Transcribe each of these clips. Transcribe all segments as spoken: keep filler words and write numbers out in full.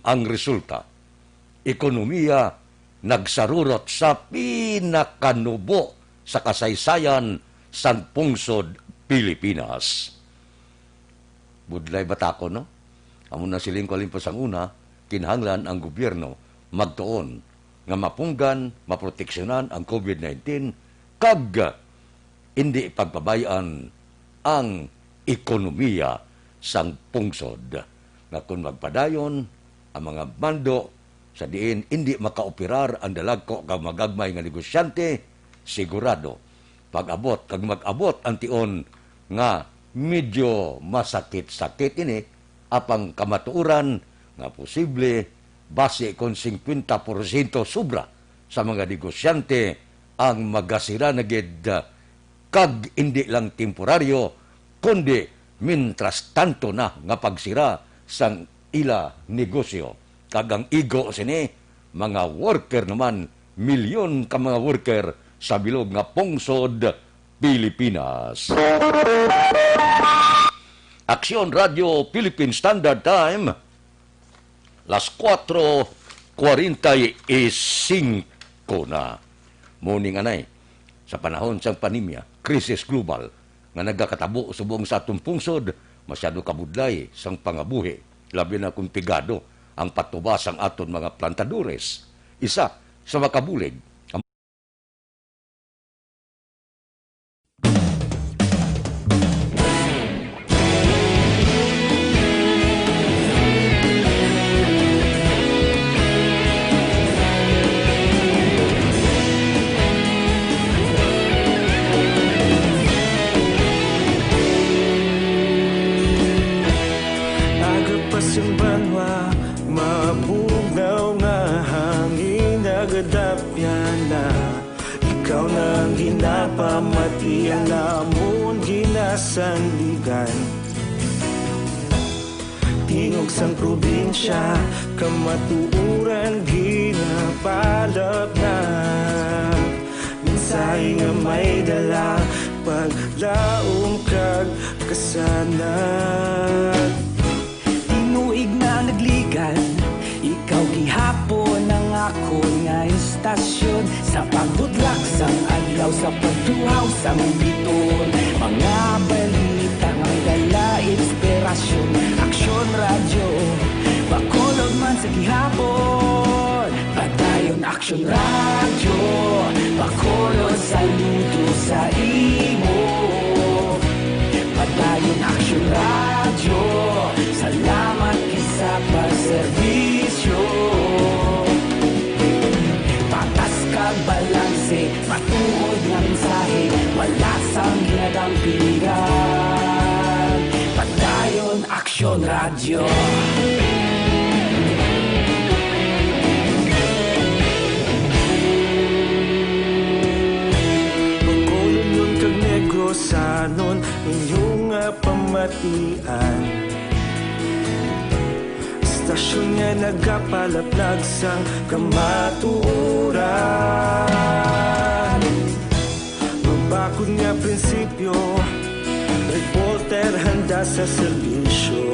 Ang resulta, ekonomiya nagsarurot sa pinakanubo sa kasaysayan sang pungsod Pilipinas. Budlay batakon, no? Amo na siling ko, alimpos ang una, kinahanglan ang gobyerno magtuon nga mapunggan, maproteksyonan ang covid nineteen, kag indi pagpabay-an ang ekonomiya sang pungsod, nga kon magpadayon ang mga mando sa diin indi makaoperar ang dalagko kag magagmay nga negosyante, sigurado pag-abot kag mag-abot ang tion nga medyo masakit-sakit ini, apang kamatuoran nga posible basi kon singkwenta porsyento sobra sa mga negosyante ang magasira na gid, kag indi lang temporaryo, kundi mintras tanto na nga pagsira sang ila negosyo. Kag ang igo sini, mga worker naman, milyon ka mga worker sa bilog nga pungsod Pilipinas. Aksyon Radio Philippine Standard Time, las cuatro cuarenta y cinco na. Muning anay, sa panahon sang pandemya, krisis global nga nagakatabo subong sa aton pungsod, masyado kabudlay sang pangabuhi, labi na kung pigado ang patubas sang aton mga plantadores. Isa sa makabulig, Aga pa sing banwa, mabugnaw nga hangin nagadapyan na. Ikaw na ang ginapamati, ang amon ginasandigan. Tingog sang probinsya, kamatuoran ginapalapnap. Mensahe nga may dala, paglaom kag kasanag. Tinuig na nagligan, ikaw gihapon ang akon nga istasyon. Sa pagbutlak sang adlaw, sa pagtuhaw sang bituon, mga balita nga may dala inspirasyon. Aksyon Radyo, Bacolod man sa gihapon. Padayon Aksyon Radyo, Bacolod, saludo sa imo. Padayon Aksyon Radyo, salamat gid sa pagserbisyo. Patas kag balanse, matuod nga mensahe, wala sang ginadampigan. Padayon Aksyon Radyo. Bacolodnon kag Negrosanon, inyo nga pamatian. Istasyon nga nagapalaplag sang kamatuoran. Mabakod nga prinsipyo, reporter handa sa serbisyo.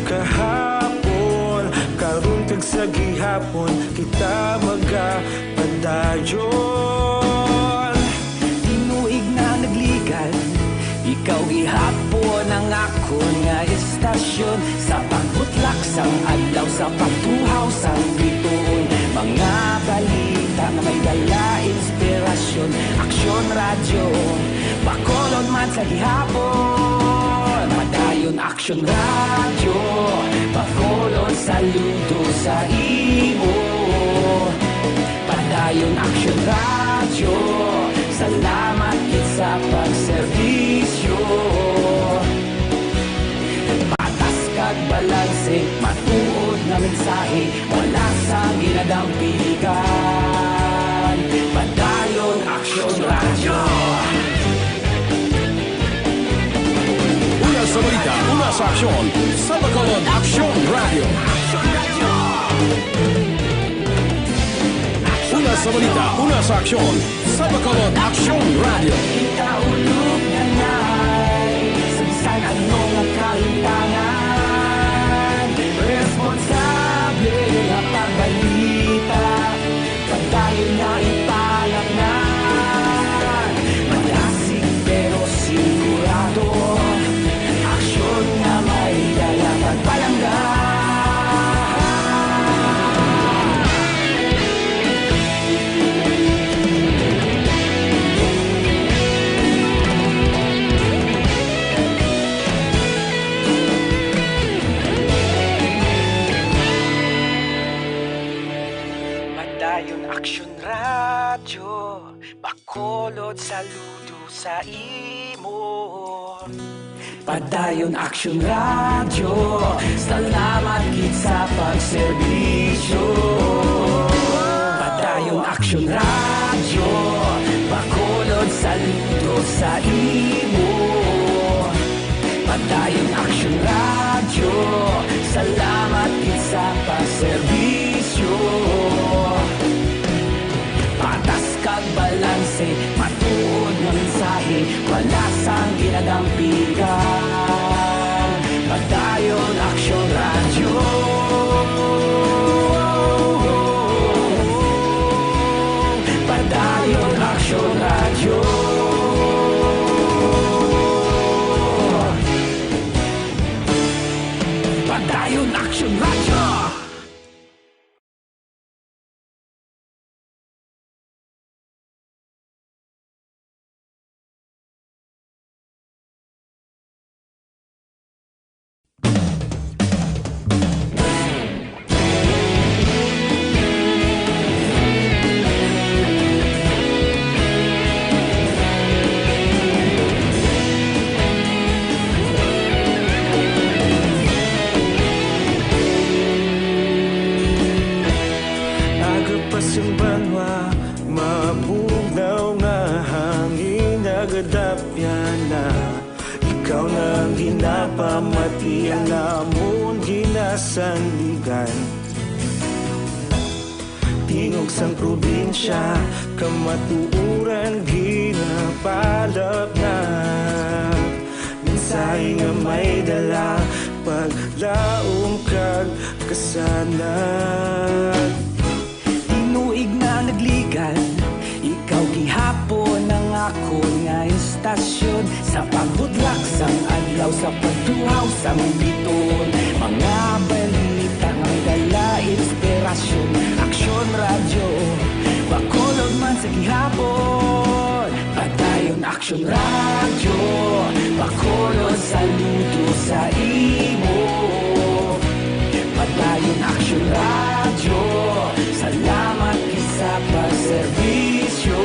Kahapon, karon kag sa gihapon, kita magapadayon. Tinuig na nagligan, ikaw gihapon ang akon nga istasyon. Sa pagbutlak sang adlaw, sa pagtuhaw sang bituon, mga balita nga may dala inspirasyon. Aksyon Radyo, Bacolod man sa gihapon. Padayon Aksyon Radyo, Bacolod, saludo sa imo. Padayon Aksyon Radyo, salamat gid sa pagserbisyo. Patas kag balanse, matuod nga mensahe, wala sang ginadampigan. Padayon Aksyon Radyo. Una sa balita, una sa aksyon, sa Bacolod Aksyon Radyo. Una sa balita, una sa aksyon, sa Bacolod Aksyon Radyo. Kita ulog na nai, sa bisan ano nga kalimtangan, responsable. Action Radio, Bacolod, saludo sa imo. Padayon Action Radio, salamat gid sa pagserbisyo. Padayon Action Radio, Bacolod, saludo sa imo. Padayon Action Radio, salamat gid sa pagserbisyo. Patas kag balanse, matuod nga mensahe, wala sang ginadampigan. Padayon Action Radio. Padayon Action Radio. Padayon Action Radio. Aga pa sing banwa, mabugnaw nga hangin nagadapyan na. Ikaw na ang ginapamati, ang amon ginasandigan. Tingog sang probinsya, kamatuoran ginapalapnap. Mensahe nga may dala, paglaom kag kasanag. Tinuig na nagligad, ikaw gihapon ang akon nga istasyon. Sa pagbutlak sang adlaw, sa pagtuhaw sang bituon, mga balita nga may dala inspirasyon. Aksyon Radyo, Bacolod man sa gihapon. Padayon Aksyon Radyo, Bacolod, saludo sa imo. Padayon Aksyon Radyo, salamat gid sa pagserbisyo.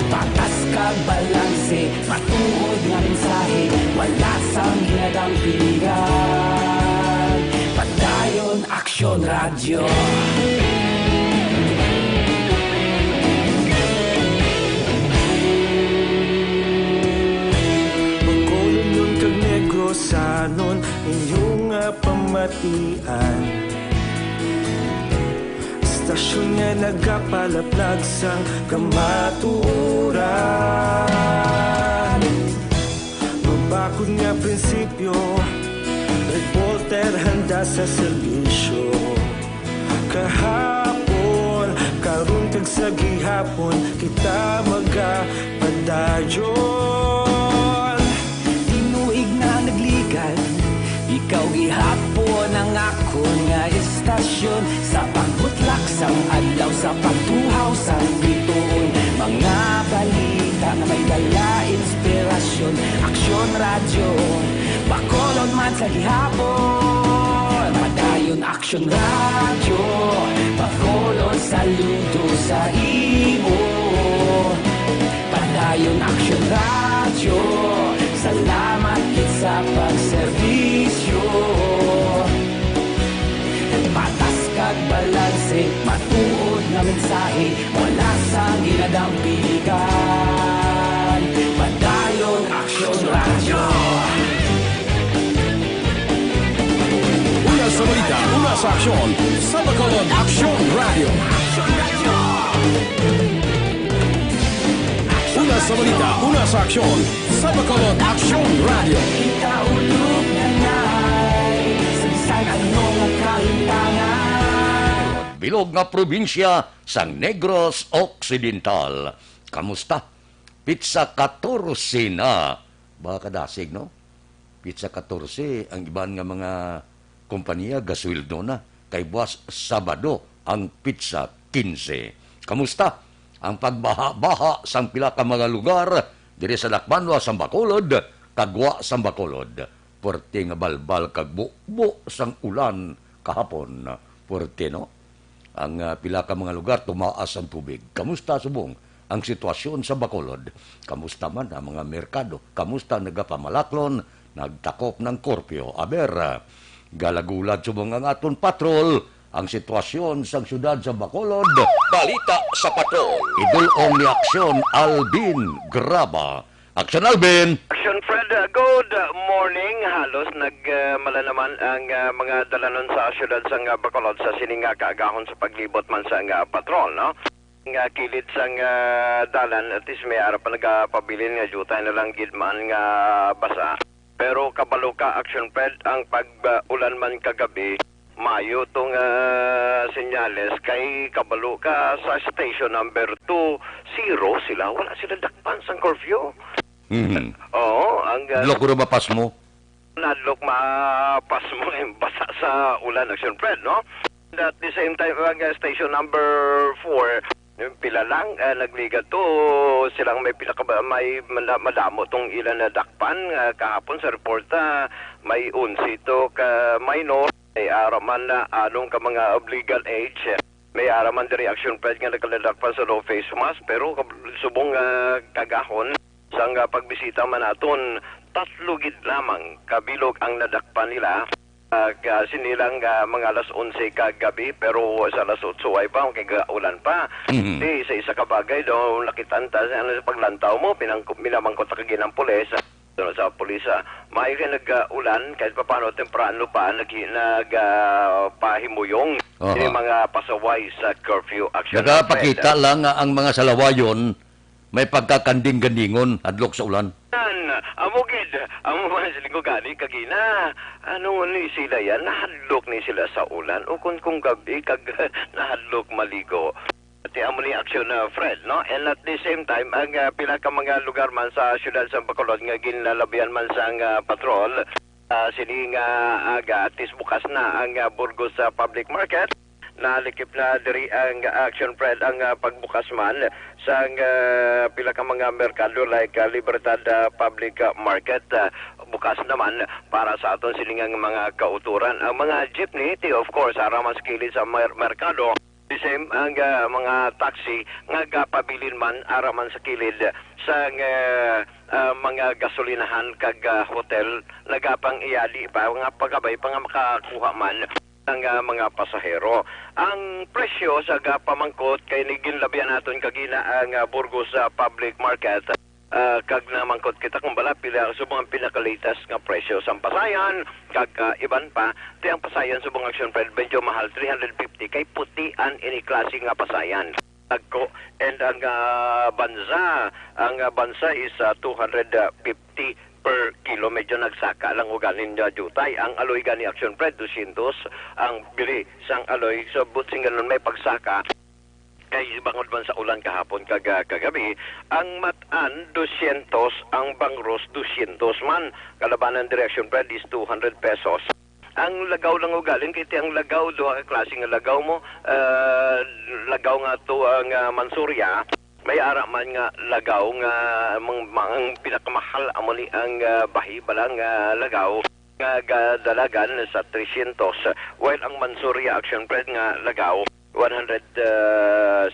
Patas kag balanse, matuod nga mensahe, wala sang ginadampigan. Padayon Aksyon Radyo. Bacolodnon kag Negrosanon, inyo nga pamatian. Istasyon nga nagapalaplag sang kamatuoran. Mabakod nga prinsipyo, reporter handa sa serbisyo. Kahapon, karon kag sa gihapon, kita magapadayon. Tinuig na nagligad, ikaw gihapon ang akon nga istasyon. Sa pagbutlak sang adlaw, sa pagtuhaw sang bituon, mga balita nga may dala inspirasyon. Aksyon Radyo, Bacolod man sa gihapon. Padayon Aksyon Radyo, Bacolod, saludo sa imo. Padayon Aksyon Radyo, salamat gid sa pagserbisyo. Patas kag balanse, matuod nga mensahe, wala sang ginadampigan. Padayon Aksyon Radyo. Una sa balita, una sa aksyon, sa Bacolod Aksyon Radyo. Una sa balita, una sa aksyon, sa Bacolod Aksyon Radyo. Kita ulog na ngay, sa bisan ano nga kahintangan. Bilog nga probinsya sang Negros Occidental. Kamusta? Pitsa katorse na. Baka kadasig, no? Pitsa katorse, ang iban nga mga kompanya gasweldo na, kay buwas Sabado ang pitsa kinse. Kamusta ang pagbaha-baha sang pila ka mga lugar diri sa Dakbanwa sang Bacolod kag wa sang Bacolod? Puwerte nga balbal kag bubo sang ulan kahapon. Puwerte, no? ang, ah, pila ka mga lugar tumaas ang tubig. Kamusta subong ang sitwasyon sa Bacolod? Kamusta man ang mga merkado? Kamusta nagapamalaklon? Nagtakop ng korpyo. Aber, ah, galagulad subong ang aton patrol. Ang sitwasyon sa siyudad sa Bacolod. Balita sa Patrol. Idulong ni Aksyon Alvin Graba. Aksyon Alvin. Action Fred, uh, good morning. Halos nag, uh, mala naman ang, uh, mga dalanon sa siyudad sang, uh, Bacolod sa sining nga kaagahon sa paglibot man sang, uh, patrol, no? Nga kilid sang, uh, dalan, at least may ara pa nagapabilin nga diutay na lang gid man nga basa. Pero kabalo ka, Action Fred, ang pag, uh, ulan man kagabi, mayo tong, ah, senyales kay kabalo ka sa station number two, zero sila, wala sila dakpan sang curfew. Mhm. Oo, ang, ah, Hadlok ko na mapas mo. Nadlok mapas mo yung basa sa ulan, Action Fred, no? And at the same time, ang, ah, station number four, yung pila lang, ah, nagligat to, silang may pinaka-, may mala-, madamo tong ilan na dakpan, ah, kahapon sa reporta, may unsi to ka minor. May ara man na anong ka mga of legal age. May ara man diri, Action Fred, nga nagkaladakpan sa no face mask, pero kab-, subong nga kagahon sang, ah, pagbisita man naton, tatlo gid lamang kabilog ang nadakpan nila. Ah, ka-, sini lang, ah, mga alas onse ka gabi, pero sa alas otso ay pa, kay ga-, ulan pa. Mhm. Di, sa isa ka bagay daw, nakitaan ta sa, ano, sa paglantaw mo, pinang-, minamangkot sa kaginang pulis. Sa, sa pulis, ah, maayo kay nag-ulan, kahit papaano temprano pa, nag-, nag-, ah, pahimuyong Aha. Ini mga pasaway sa curfew, Action Nagapakita Fred. Lang nga ang mga salawayon may pagkakanding-gandingon hadlok sa ulan. Yan, amo gid, amo man sa linggo gani kagina. Ano ni sila yan? Nahadlok ni sila sa ulan. Ukon kung gabi, kag nahadlok maligo. Ati amo ni aksyon, ah, Fred, no? And at the same time, ang, ah, pila ka mga lugar man sa siyudad sa Bacolod nga ginlalabihan man sang, ah, patrol, ah, sini nga aga, at least bukas na ang, ah, Burgos, ah, Public Market. Nalikip na diri ang Action Fred ang, ah, pagbukas man sang, ah, pila ka mga merkado like, ah, Libertad, ah, Public, ah, Market, ah, bukas naman para sa aton sining mga kauturan. Ang mga jeepney, ti, of course, ara man sa kilid sa mer-, merkado. The same ang, ah, mga taxi nga gapabilin man ara man sa kilid sang, ah, ah, mga gasolinahan kag, ah, hotel, nagapang-iyali pa nga pagabay pa nga makakuha man ang, ah, mga pasahero. Ang presyo sa gapamangkot kay ni ginlabihan naton kagina ang, ah, Burgos, ah, Public Market. Ah, kag namangkot kita kung bala pila subong ang pinaka-latest nga presyo sang pasayan, kag, ah, iban pa, ti ang pasayan subong Action Fred, medyo mahal, three hundred fifty, kay putian ini klase nga pasayan. Agko, and ang, ah, bansa, ang, ah, bansa is, ah, two hundred fifty per kilo. Medyo nagsaka lang ugaling nga diutay. Ang aloy gani Action Fred, dusyentos ang bili sang aloy. So, but sing ganun, may pagsaka. Kay bangod man sa ulan kahapon kag, ah, kagabi, ang matan dusyentos, ang bangros dusyentos man. Kalabanan diri Action Fred is two hundred pesos. Ang lagaw lang ugaling, kay ti ang lagaw, duha ka klase nga lagaw mo, ah, lagaw nga to ang, ah, mansurya, may ara man nga lagaw nga mang, mang, ang pinakamahal amo ni ang, ah, bahi bala nga lagaw. Nga gadalagan sa tresyentos, while ang mansurya Action Fred nga lagaw, one hundred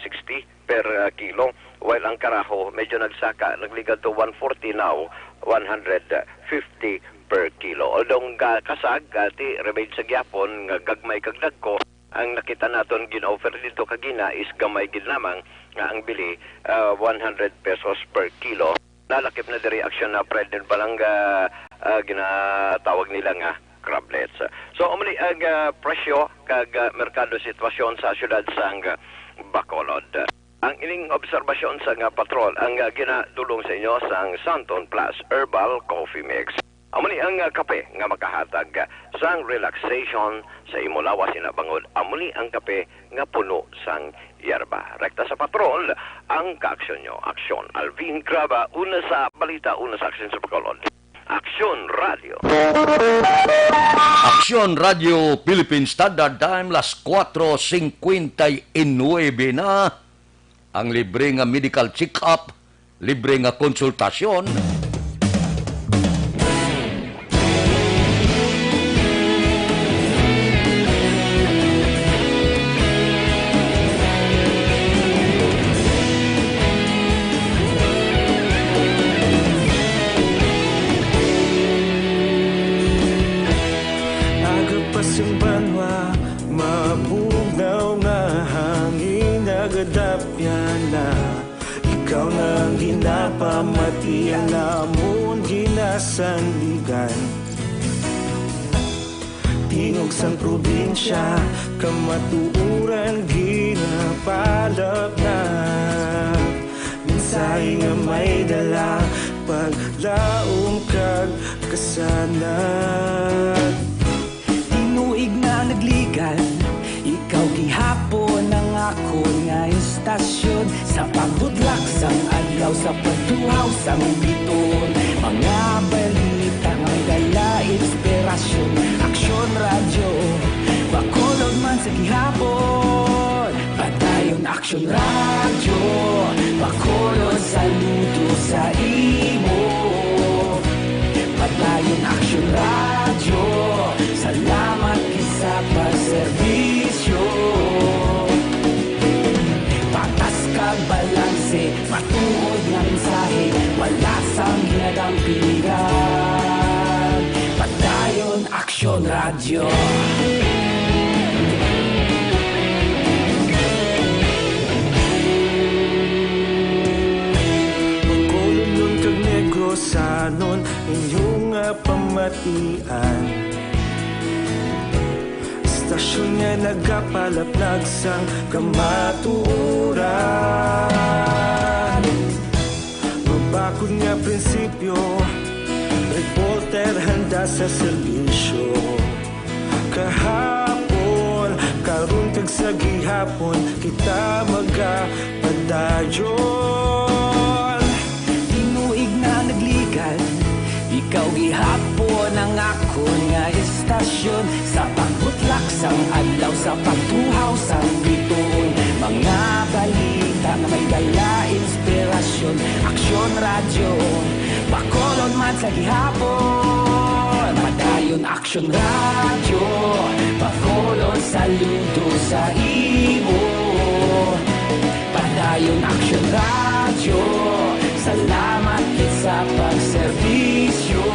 sixty per, ah, kilo, while ang karaho medyo nagsaka, nagligan to one forty, now one hundred fifty per kilo. Although ang ga-, kasag, ah, ti, remain sa gyapon nga gagmay kag dagko, ang nakita naton gin-offer dito kagina is gamay gid lamang nga ang bili, ah, one hundred pesos per kilo. Nalakip na diri Action Fred, din palang, ah, ah, ginatawag nila nga crablets. So, amo ni ang, ah, presyo kag, ah, merkado sitwasyon sa siyudad sang, ah, Bacolod. Ang ining obserbasyon sang, ah, patrol ang, ah, ginadulong sa inyo sang Santon Plus Herbal Coffee Mix. Amo ni ang, ah, kape nga makahatag, ah, sang relaxation sa imo lawas, ina bangod. Amo ni ang kape nga puno sang yerba. Rekta sa patrol, ang kaaksyon nyo. Aksyon Alvin Graba, una sa balita, una sa aksyon sa Bacolod. Aksyon Radio. Aksyon Radio Philippine Standard Time, las kuatro singkwenta y nuebe na. Ang libre nga medical check-up, libre nga konsultasyon. Kadapyan na, ikaw na ang ginapamatian namon ginasandigan. Tingog sang probinsya, kamatuoran ginapalapnag. Mensahe nga may dala, paglaom kag kasanag. Tinuig na nagligan, ikaw gihapon ang akon nga istasyon. Sa pagbudlak sang adlaw, sa pagtuhaw sang bituon, mga balita nga may dala inspirasyon. Aksyon Radyo, Bacolod man sa gihapon. Padayon Aksyon Radyo, Bacolod, saludo sa imo. Padayon Aksyon Radyo, salamat gid sa pagserbisyo. Patas kag balanse, matuod nga mensahe, wala sang ginadampigan. Padayon Aksyon Radyo. Bacolodnon kag Negrosanon, inyo nga pamatian. Istasyon nga nagapalapnag sang kamatuoran. Mabakod nga prinsipyo, reporter handa sa serbisyo. Kahapon, karon kag sa gihapon, kita magapadayon. Tinuig na nagligan, ikaw gihapon ang akon nga istasyon. Sa pagbutlak sang adlaw, sa pagtuhaw sang bituon, mga balita nga may dala inspirasyon. Aksyon Radyo, Bacolod man sa gihapon. Padayon Aksyon Radyo, Bacolod, saludo sa imo. Padayon Aksyon Radyo, salamat gid sa pagserbisyo.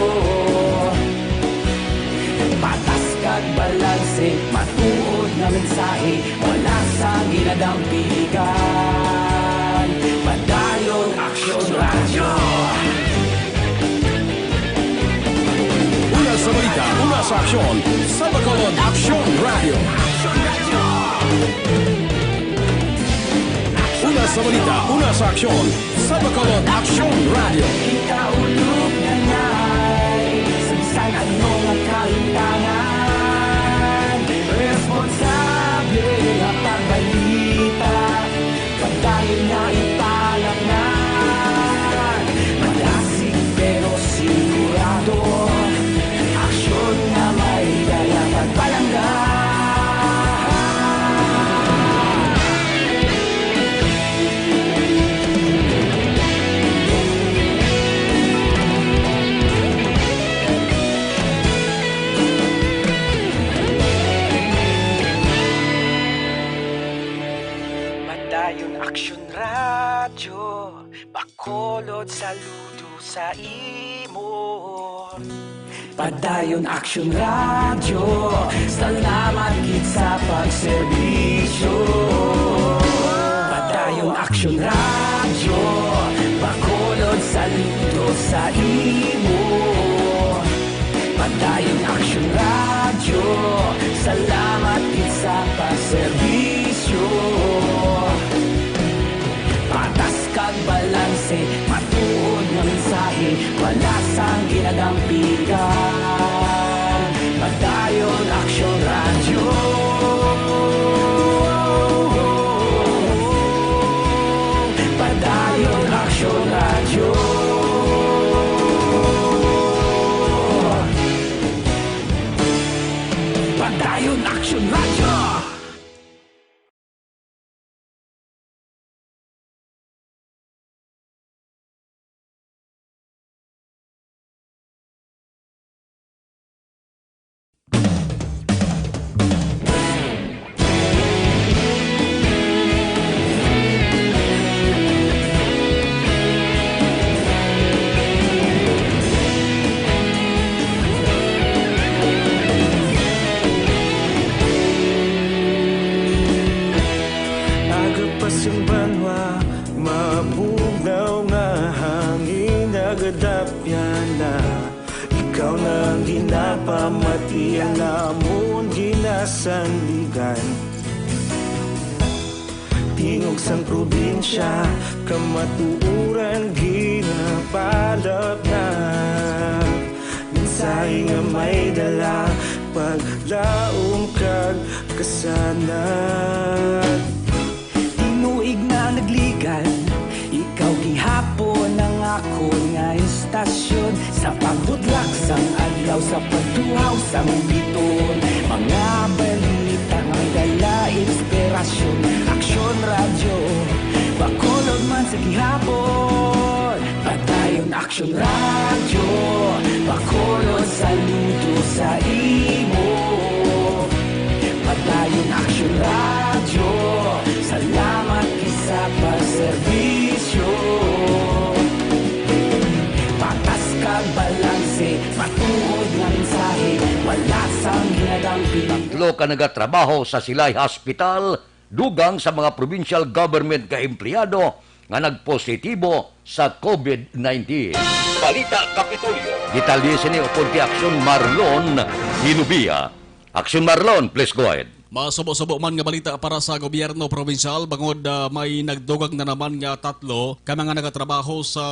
Patas kag balanse, matuod nga mensahe, wala sang ginadampigan. Padayon Aksyon Radyo. Una sa balita, una sa aksyon, sa Bacolod Aksyon Radyo. Una sa balita, una sa aksyon, sa Bacolod Aksyon Radyo. Kita ulog na nay, sa bisan ano nga kalimtangan, responsable nga pagbalita. Padayon nga ipalapngan, malasig pero sigurado. Aksyon nga may dala pagpalangga. Padayon Aksyon Radyo, Bacolod, saludo sa imo. Padayon Aksyon Radyo, salamat gid sa pagserbisyo. Padayon Aksyon Radyo, Bacolod, saludo sa imo. Padayon Aksyon Radyo, salamat gid sa pagserbisyo. Patas kag balanse, matuod nga mensahe, wala sang ginadampigan. Padayon Aksyon Radyo. Padayon Aksyon Radyo. Padayon Aksyon Radyo. Mati ang namon ginasandigan. Tingog sang probinsya, kamatuoran ginapalapnap. Mensahe nga may dala, paglaom kag kasanag. Tinuig na nagligan, ikaw gihapon ang akon nga istasyon. Sa pagbudlak sang adlaw, sa pagtuhaw sang biton, mga balita nga dala inspirasyon. Aksyon Radyo, Bacolod man sa gihapon. Padayon Aksyon Radyo, Bacolod, saludo sa imo. Padayon Aksyon Radyo, salamat kisa pagserbisyo. Patas kag balanse, matuod nga mensahe, wala sang ginadampi. Tatlo ka nagatrabaho sa Silay Hospital, dugang sa mga provincial government nga empleyado nga nagpositibo sa COVID nineteen. Balita Kapitolyo. Detalye sini upod kay Aksyon Marlon Hinubia. Aksyon Marlon, please go ahead. Masubo-subo man nga balita para sa gobyerno probinsyal, bangod, ah, may nagdugang na naman nga tatlo ka mga nagatrabaho sa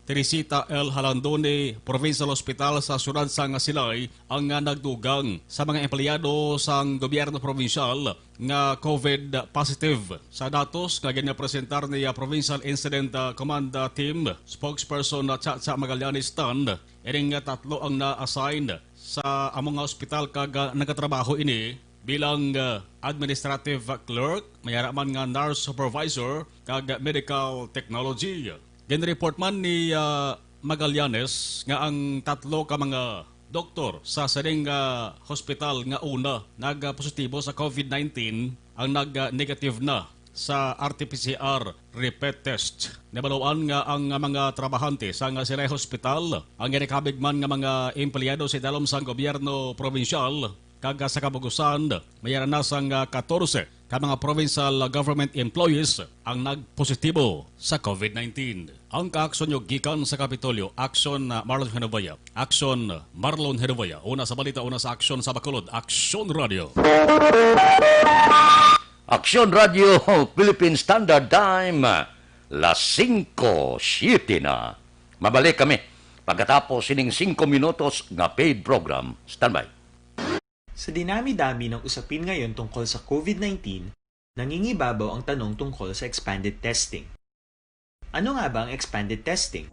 Teresita L. Jalandoni Provincial Hospital sa siyudad sang Silay ang, ah, nagdugang sa mga empleyado sang gobyerno probinsyal nga COVID positive. Sa datos nga ginapresentar ni, ah, Provincial Incident, ah, Command, ah, Team spokesperson na Chacha Magallanes Tan, ining, ah, tatlo ang na-assign sa amo nga ospital kag, ah, nagatrabaho ini bilang, ah, administrative clerk, may ara man nga nurse supervisor kag medical technology. Ginreport man ni, ah, Magallanes nga ang tatlo ka mga doktor sa sining, ah, hospital nga una nagpositibo sa COVID nineteen ang nag-negative na sa R T P C R repeat test. Nabaluan nga ang mga trabahante sa nga Silay Hospital ang ginakabig man nga mga empleyado sa idalom sang gobyerno probinsyal, kag sa kabugusan, may ara na sang, ah, katorse ka mga provincial government employees ang nagpositibo sa COVID nineteen. Ang kaaksyon nyo gikan sa Kapitolyo, Aksyon, ah, Marlon Genovia. Aksyon, Marlon Genovia. Una sa balita, una sa aksyon sa Bacolod, Aksyon Radio. Aksyon Radio, Philippine Standard Time, las singko siete na. Mabalik kami pagkatapos sining singko minutos nga paid program. Standby. Sa dinami-dami ng usapin ngayon tungkol sa COVID nineteen, nangingibabaw ang tanong tungkol sa expanded testing. Ano nga ba ang expanded testing?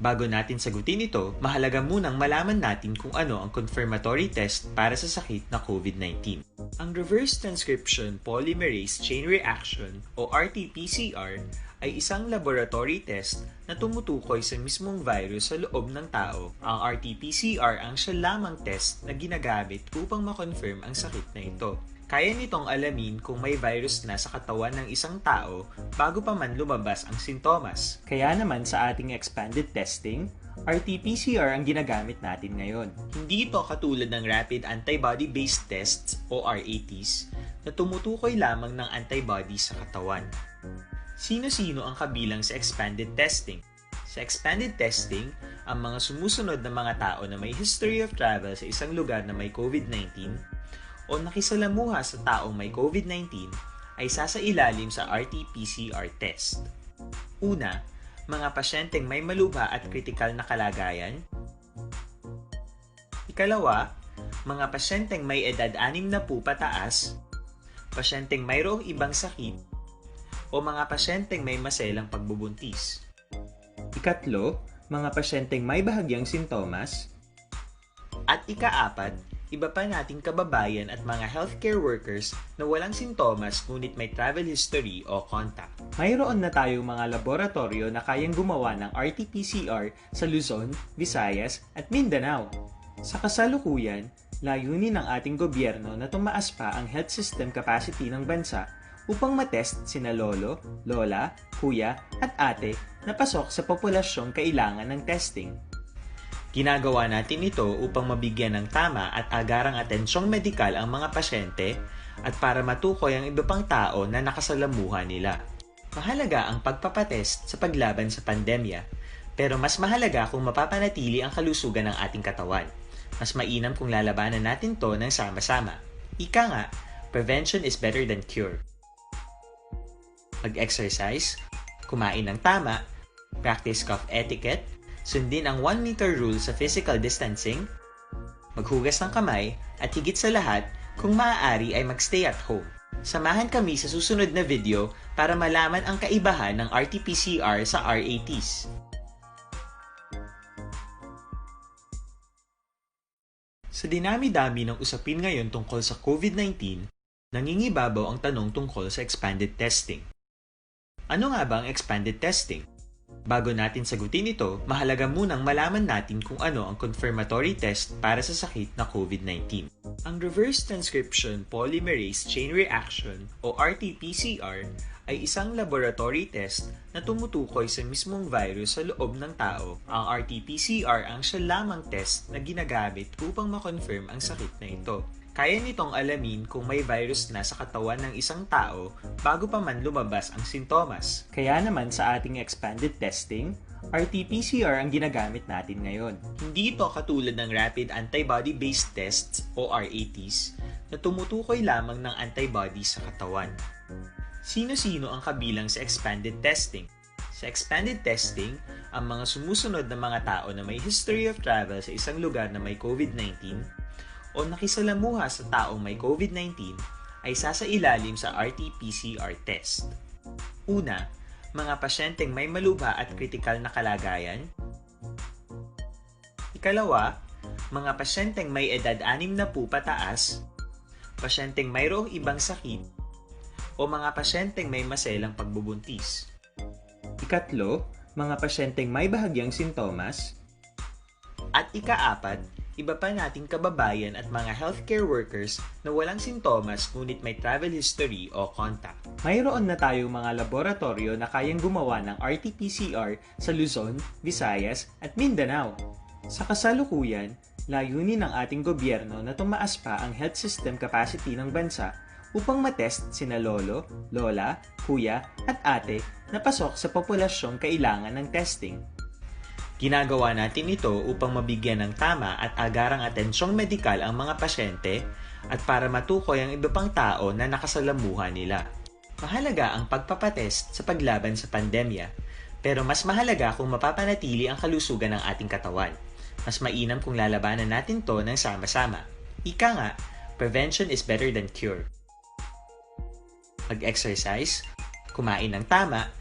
Bago natin sagutin ito, mahalaga munang malaman natin kung ano ang confirmatory test para sa sakit na COVID nineteen. Ang reverse transcription polymerase chain reaction o R T P C R ay isang laboratory test na tumutukoy sa mismong virus sa loob ng tao. Ang R T P C R ang siya lamang test na ginagamit upang ma-confirm ang sakit na ito. Kaya nitong alamin kung may virus na sa katawan ng isang tao bago pa man lumabas ang sintomas. Kaya naman sa ating expanded testing, R T P C R ang ginagamit natin ngayon. Hindi ito katulad ng rapid antibody-based tests o R A Ts na tumutukoy lamang ng antibody sa katawan. Sino-sino ang kabilang sa expanded testing? Sa expanded testing, ang mga sumusunod na mga tao na may history of travel sa isang lugar na may COVID nineteen o nakisalamuha sa taong may COVID nineteen ay sasailalim sa R T P C R test. Una, mga pasyenteng may malubha at kritikal na kalagayan. Ikalawa, mga pasyenteng may edad anim na pupataas, pasyenteng mayroong ibang sakit, o mga pasyenteng may maselang pagbubuntis. Ikatlo, mga pasyenteng may bahagyang sintomas. At ikaapat, iba pa nating kababayan at mga healthcare workers na walang sintomas ngunit may travel history o contact. Mayroon na tayong mga laboratoryo na kayang gumawa ng R T P C R sa Luzon, Visayas, at Mindanao. Sa kasalukuyan, layunin ng ating gobyerno na tumaas pa ang health system capacity ng bansa upang matest sina lolo, lola, kuya, at ate na pasok sa populasyong kailangan ng testing. Ginagawa natin ito upang mabigyan ng tama at agarang atensyong medikal ang mga pasyente at para matukoy ang iba pang tao na nakasalamuha nila. Mahalaga ang pagpapatest sa paglaban sa pandemya, pero mas mahalaga kung mapapanatili ang kalusugan ng ating katawan. Mas mainam kung lalabanan natin 'to ng sama-sama. Ika nga, prevention is better than cure. Mag-exercise, kumain ng tama, practice cough etiquette, sundin ang one meter rule sa physical distancing, maghugas ng kamay, at higit sa lahat, kung maaari ay mag-stay at home. Samahan kami sa susunod na video para malaman ang kaibahan ng R T P C R sa R A Ts. Sa dinami-dami ng usapin ngayon tungkol sa COVID nineteen, nangingibabaw ang tanong tungkol sa expanded testing. Ano nga ba ang expanded testing? Bago natin sagutin ito, mahalaga munang malaman natin kung ano ang confirmatory test para sa sakit na COVID nineteen. Ang reverse transcription polymerase chain reaction o R T P C R ay isang laboratory test na tumutukoy sa mismong virus sa loob ng tao. Ang R T P C R ang siya lamang test na ginagamit upang ma-confirm ang sakit na ito. Kaya nitong alamin kung may virus na sa katawan ng isang tao bago pa man lumabas ang sintomas. Kaya naman sa ating expanded testing, R T P C R ang ginagamit natin ngayon. Hindi ito katulad ng rapid antibody-based tests o R A Ts na tumutukoy lamang ng antibody sa katawan. Sino-sino ang kabilang sa expanded testing? Sa expanded testing, ang mga sumusunod na mga tao na may history of travel sa isang lugar na may COVID nineteen o nakisalamuha sa taong may COVID nineteen ay sasailalim sa R T P C R test. Una, mga pasyenteng may malubha at kritikal na kalagayan. Ikalawa, mga pasyenteng may edad anim na po pataas, pasyenteng mayroong ibang sakit, o mga pasyenteng may maselang pagbubuntis. Ikatlo, mga pasyenteng may bahagyang sintomas. At ikaapat, iba pa nating kababayan at mga healthcare workers na walang sintomas ngunit may travel history o contact. Mayroon na tayong mga laboratoryo na kayang gumawa ng R T P C R sa Luzon, Visayas, at Mindanao. Sa kasalukuyan, layunin ng ating gobyerno na tumaas pa ang health system capacity ng bansa upang matest sina lolo, lola, kuya, at ate na pasok sa populasyong kailangan ng testing. Ginagawa natin ito upang mabigyan ng tama at agarang atensyong medikal ang mga pasyente at para matukoy ang iba pang tao na nakasalamuha nila. Mahalaga ang pagpapatest sa paglaban sa pandemya, pero mas mahalaga kung mapapanatili ang kalusugan ng ating katawan. Mas mainam kung lalabanan natin 'to ng sama-sama. Ika nga, prevention is better than cure. Mag-exercise, kumain ng tama,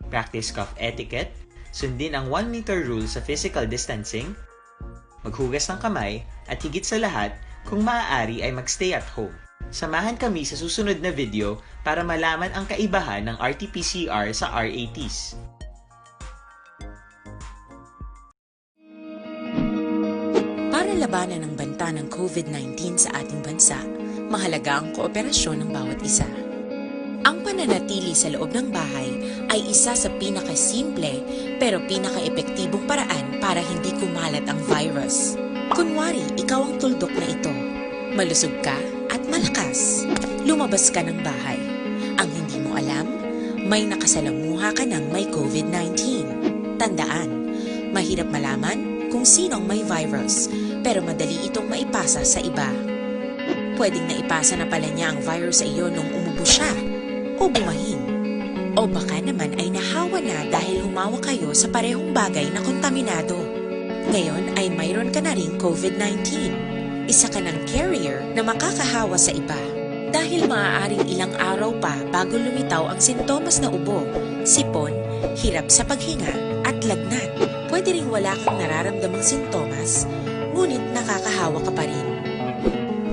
practice cough etiquette, sundin ang one meter rule sa physical distancing, maghugas ng kamay, at higit sa lahat, kung maaari ay mag-stay at home. Samahan kami sa susunod na video para malaman ang kaibahan ng R T P C R sa R A Ts. Para labanan ang banta ng COVID nineteen sa ating bansa, mahalaga ang kooperasyon ng bawat isa. Ang pananatili sa loob ng bahay ay isa sa pinakasimple pero pinakaepektibong paraan para hindi kumalat ang virus. Kunwari, ikaw ang tuldok na ito. Malusog ka at malakas. Lumabas ka ng bahay. Ang hindi mo alam, may nakasalamuha ka ng may COVID nineteen. Tandaan, mahirap malaman kung sino ang may virus, pero madali itong maipasa sa iba. Pwedeng naipasa na pala niya ang virus sa iyo nung umubo siya, o bumahin. O baka naman ay nahawa na dahil humawak kayo sa parehong bagay na kontaminado. Ngayon ay mayroon ka na ring COVID nineteen. Isa ka ng carrier na makakahawa sa iba. Dahil maaaring ilang araw pa bago lumitaw ang sintomas na ubo, sipon, hirap sa paghinga, at lagnat. Pwede ring wala kang nararamdamang sintomas, ngunit nakakahawa ka pa rin.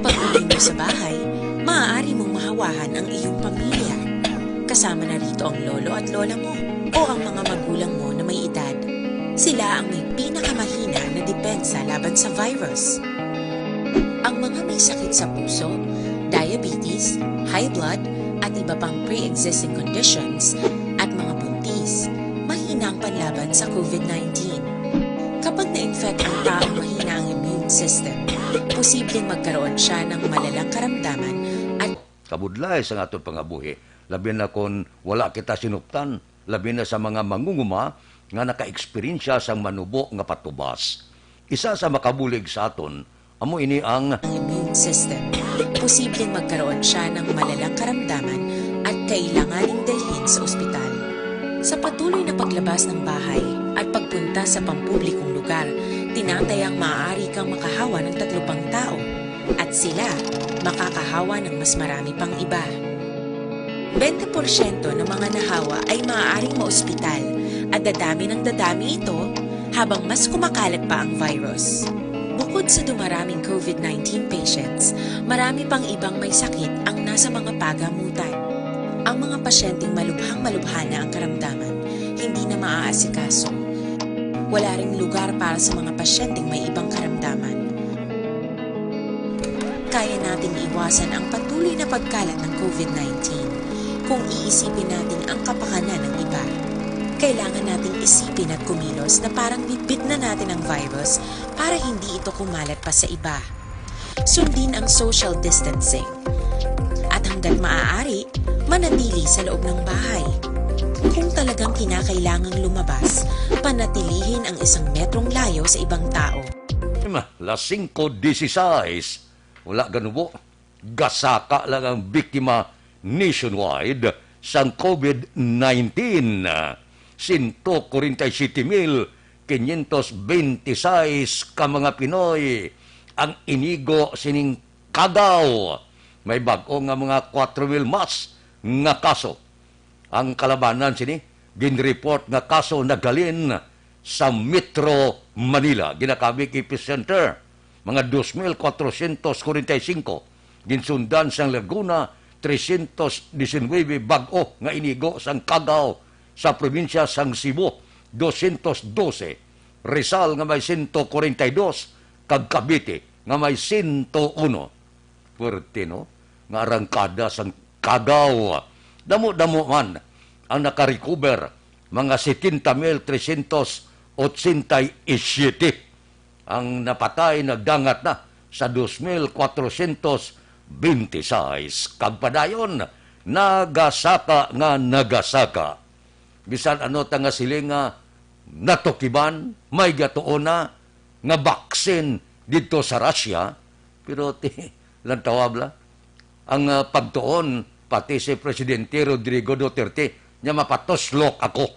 Pag-uwi mo sa bahay, maaari mong mahawahan ang iyong pamilya. Kasama na rito ang lolo at lola mo o ang mga magulang mo na may edad. Sila ang may pinakamahina na depensa laban sa virus. Ang mga may sakit sa puso, diabetes, high blood, at iba pang pre-existing conditions, at mga buntis, mahina ang panlaban sa COVID nineteen. Kapag na-infect ang taong mahina ang immune system, posibleng magkaroon siya ng malalang karamdaman at Kabudlay sang aton pangabuhi, labi na kon wala kita sinuptan, labi na sa mga mangunguma nga nakaeksperyensya sang manubo nga patubas. Isa sa makabulig sa aton, Amo ini ang ang immune system. Posibleng magkaroon siya ng malalang karamdaman at kailanganing dalhin sa ospital. Sa patuloy na paglabas ng bahay at pagpunta sa pampublikong lugar, tinatayang maaari kang makahawa ng tatlo pang tao at sila makakahawa ng mas marami pang iba. Bente porsyento ng mga nahawa ay maaaring maospital at dadami ng dadami ito habang mas kumakalat pa ang virus. Bukod sa dumaraming COVID nineteen patients, marami pang ibang may sakit ang nasa mga pagamutan. Ang mga pasyenteng malubhang-malubha na ang karamdaman, hindi na maaasikaso. Wala ring lugar para sa mga pasyenteng may ibang karamdaman. Kaya nating iwasan ang patuloy na pagkalat ng COVID nineteen kung iisipin natin ang kapakanan ng iba. Kailangan nating isipin at kumilos na parang bitbit na natin ang virus para hindi ito kumalat pa sa iba. Sundin ang social distancing. At hanggat maaari, manatili sa loob ng bahay. Kung talagang kinakailangang lumabas, panatilihin ang isang metrong layo sa ibang tao. Las singko dieciséis, wala ganubo. Gasaka lang ang biktima nationwide sang COVID nineteen. Sento kwarenta y siyete mil quinientos bente y seis ka mga Pinoy ang inigo sining kagaw. May bag-o nga mga kwatro mil mas nga kaso. Ang kalabanan sini, ginreport nga kaso naghalin sa Metro Manila, ginakabig epicenter, mga dos mil kwatrocientos kwarenta y singko, ginsundan sang Laguna, trescientos diecinuebe, bag-o nga inigo sang kagaw sa probinsya sang Cebu, doscientos doce, Rizal nga may sento kwarenta y dos, kag Cavite nga may sento uno. Puwerte, no? Nga arangkada sang kagaw. Damo-damo man ang nakarecover, mga setenta mil trescientos ochenta y siete. Ang napatay nagdangat na sa dos mil kwatrocientos bente y seis. Kag padayon, nagasaka nga nagasaka. Bisan ano ta nga siling nga natukiban, may gatuon na nga baksin didto sa Russia, pero ti-, lantawa bala. Ang, ah, pagtuon, pati si Presidente Rodrigo Duterte, niya mapatuslok ako.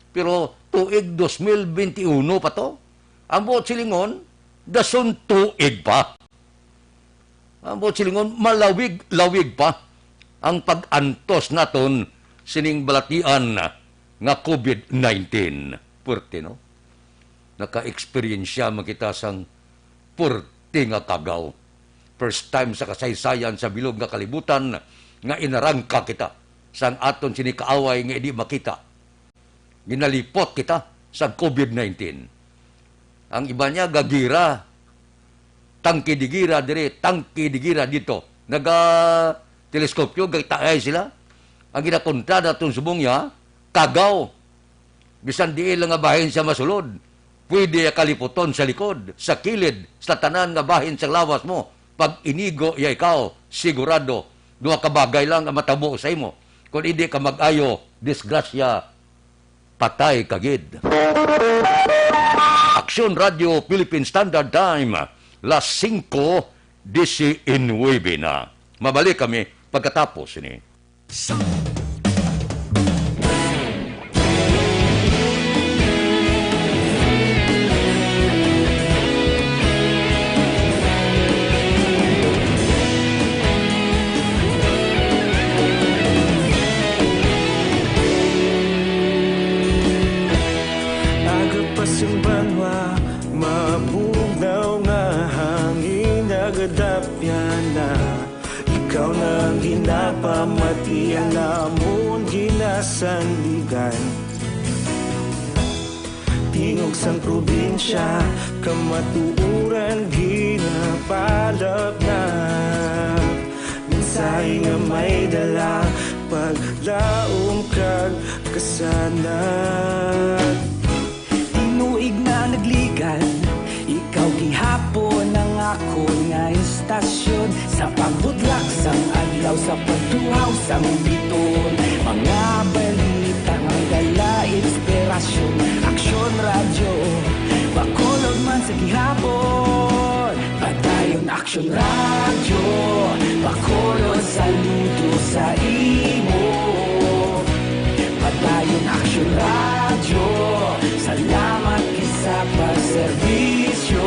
Pero tuig dos mil bente uno pa to. Ang buot silingon, dason tuig pa. Ang buot silingon, malawig-lawig pa ang pag-antos naton sining balatian nga COVID nineteen. Puwerte, no? Naka-eksperyensya man kita sang puwerte nga kagaw. First time sa kasaysayan sa bilog nga kalibutan nga inarangka kita sang aton sini kaaway nga indi makita. Ginalipot kita sa COVID nineteen. Ang iba niya gagira, tangke de gira diri, tangke de gira dito. Naga-teleskopyo, gataay sila. Ang ginakontra naton subong niya, kagaw. Bisan diin lang nga bahin siya masulod, pwede iya kaliputon sa likod, sa kilid, sa tanan nga bahin sang lawas mo. Pag inigo iya ikaw, sigurado, duha ka bagay lang ang matabo sa imo. Kung hindi ka mag-ayo, disgrasya, patay ka gid. Aksyon Radio Philippine Standard Time, las singko diecinuebe na. Mabalik kami pagkatapos sini. Aga pa sing banwa, mabugnaw nga hangin, nagadapyan na. Ikaw na ang ginapamati, ang amon ginasandigan. Tingog sang probinsya, kamatuoran ginapalapnap. Mensahe nga may dala, paglaom kag kasanag. Tinuig na nagligan, ikaw gihapon ang akon nga istasyon. Sa pagbudlak sang adlaw, sa pagtuhaw sang biton, mga balita nga dala inspirasyon. Aksyon Radyo, Bacolod man sa gihapon. Patay Aksyon Radyo, Bacolod, saludo sa imo. Padayon Aksyon Radyo, salamat gid sa pagserbisyo.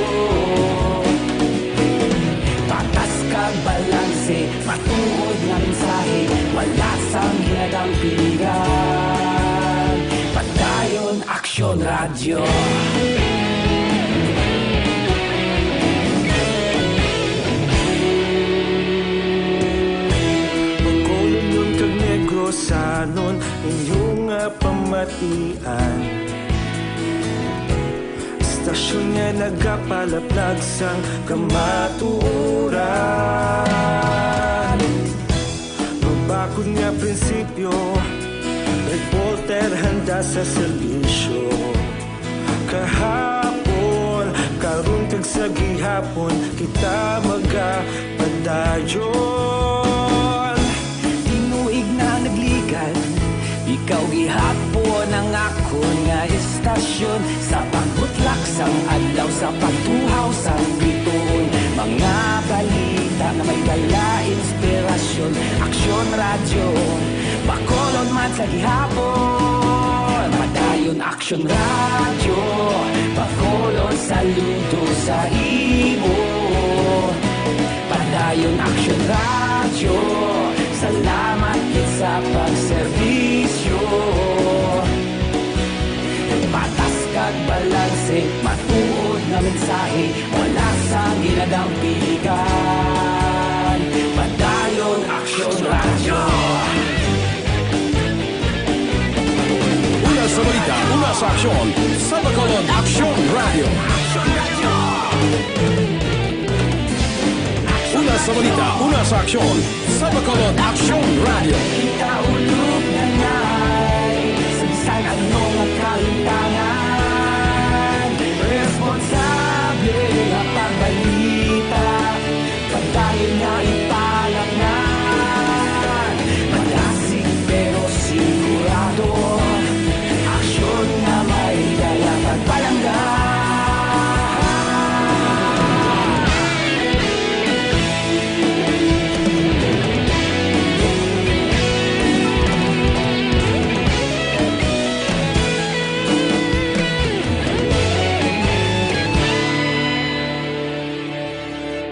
Patas kag balanse, matuod nga mensahe, wala sang ginadampigan. Padayon Aksyon Radyo. Bacolodnon kag Negrosanon, inyo nga pamatian. Istasyon nga nagapalaplag sang kamatuoran. Mabakod nga prinsipyo, reporter handa sa serbisyo. Kahapon, karon kag sa gihapon, kita magapadayon. Tinuig na nagligan, ikaw gihapon ang akon nga istasyon. Sa pagbutlak sang adlaw, sa pagtuhaw sang bituon, mga balita nga may dala inspirasyon. Aksyon Radyo, Bacolod man sa gihapon. Padayon Aksyon Radyo, Bacolod, saludo sa imo. Padayon Aksyon Radyo, salamat gid sa pagserbisyo. Patas kag balanse, matuod nga mensahe, wala sang ginadampigan. Padayon Aksyon Radyo. Una sa balita, una sa aksyon, sa Bacolod Aksyon Radyo. Una sa balita, una sa aksyon, sa Bacolod Aksyon Radyo. Kita ulog na ngay, sa bisan ano nga kahitangan, responsable nga pagbalita, padayon nga ipalangnan. Madasig pero sigurado, aksyon nga may dala pagpalangga.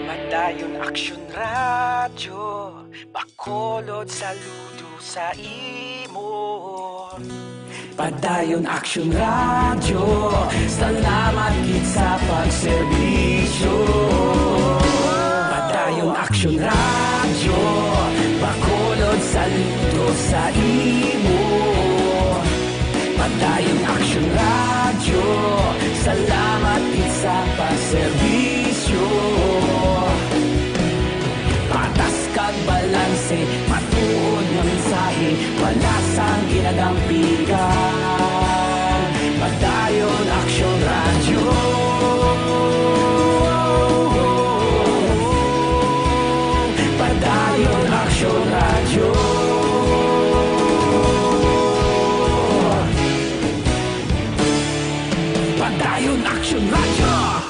Padayon Aksyon Radyo, Bacolod, saludo sa imo. Padayon Aksyon Radyo, salamat gid sa pagserbisyo. Padayon Aksyon Radyo, Bacolod, saludo sa imo. Padayon Aksyon Radyo, salamat gid sa pagserbisyo. Patas kag balanse, matuod nga mensahe, wala sang ginadampigan. Padayon Aksyon Radyo. Padayon Aksyon Radyo. Padayon Aksyon Radyo.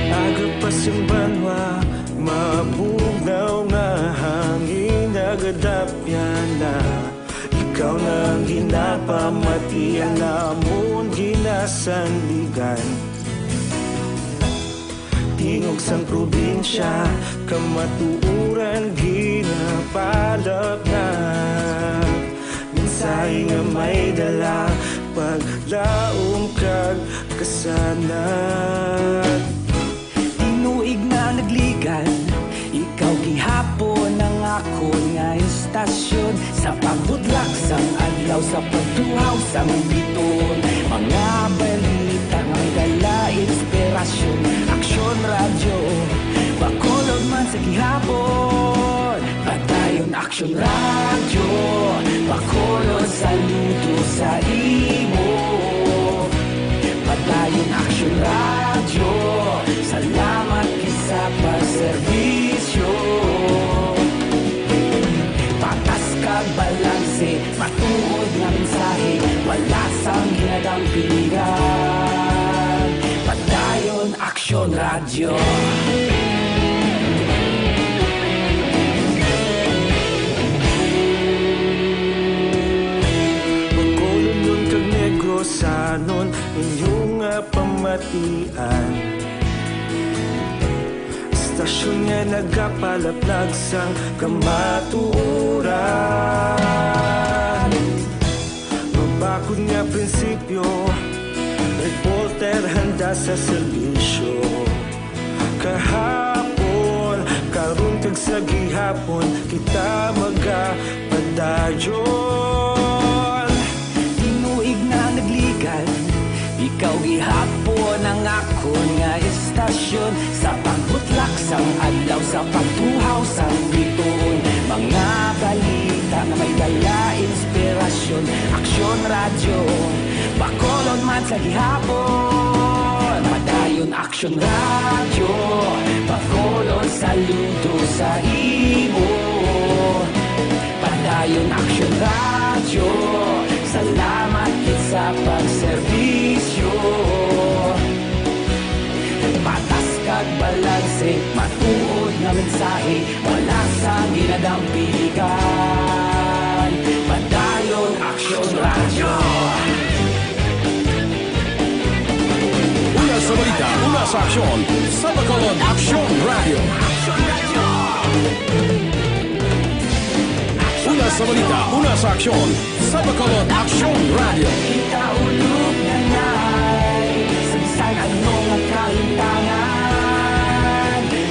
Aga pa sing banwa, mabugnaw nga hangin nagadapyan na. Ikaw na ang ginapamatian namon ginasandigan. Tingog sang probinsya, kamatuoran ginapalapnag. Mensahe nga may dala, paglaom kag kasanag. Tinuig na nagligan, ikaw gihapon ang Akon nga istasyon, sa pagbutlak sang adlaw, sa pagtuhaw sang bituon, mga balita nga may dala inspirasyon. Aksyon Radyo, Bacolod man sa gihapon. Padayon Aksyon Radyo, Bacolod, saludo sa imo. Padayon Aksyon Radyo, salamat gid sa pagserbisyo. Patas kag balanse, matuod nga mensahe, wala sang ginadampigan. Padayon Aksyon Radyo. Bacolodnon kag Negrosanon, inyo nga pamatian. Istasyon nga nagapalaplag sang kamatuoran. Mabakod nga prinsipyo, reporter handa sa serbisyo. Kahapon, karon kag sa gihapon, kita magapadayon. Tinuig na nagligan, ikaw gihapon ang akon nga istasyon. Sa pagbutlak sang adlaw, sa pagtuhaw sang bituon, mga balita nga may dala inspirasyon. Aksyon Radyo, Bacolod man sa gihapon. Padayon Aksyon Radyo, Bacolod, saludo sa imo. Padayon Aksyon Radyo, salamat gid sa pagserbisyo. Patas kag balanse, matuod nga mensahe, wala sang ginadampigan. Padayon Aksyon Radyo. Una sa balita, una sa aksyon, sa Bacolod Aksyon Radyo. Una sa balita, una sa aksyon, sa Bacolod Aksyon Radyo. Kita ulog na ngay, sa bisan ano nga kahintangan,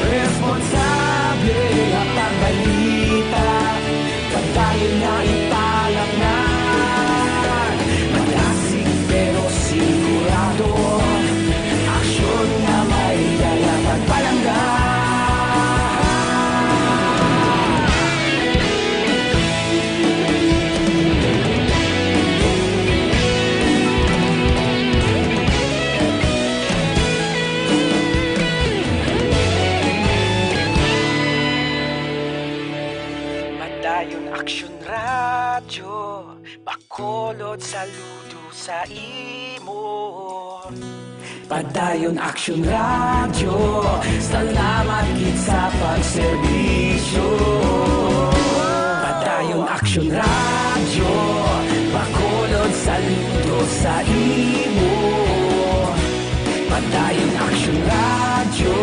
responsable nga pagbalita, padayon na ipalapnan. Madasig pero sigurado, aksyon nga may dala pagpalangga. Padayon Aksyon Radyo, Bacolod, saludo sa imo. Padayon Aksyon Radyo, salamat gid sa pagserbisyo. Padayon Aksyon Radyo, Bacolod, saludo sa imo. Padayon Aksyon Radyo,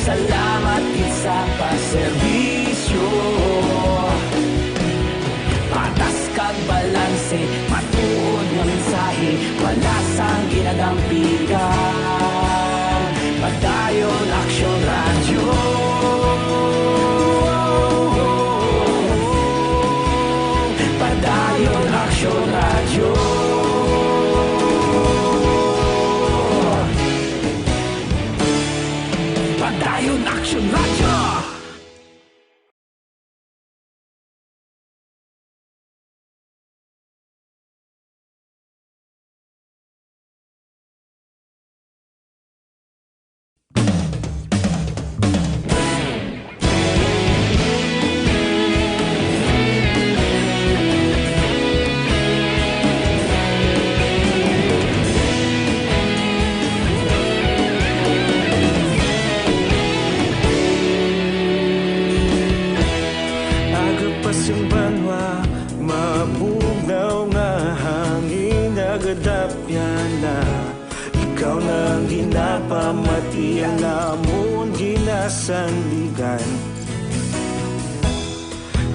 salamat gid sa pagserbisyo. Patas kag balanse, matuod nga mensahe, wala sang ginadampigan. Padayon Aksyon Radyo. Padayon Aksyon Radyo. Padayon Aksyon Radyo. Aga pa sing banwa, mabugnaw nga hangin, nagadapyan na. Ikaw na ang ginapamatian namon, ginasandigan.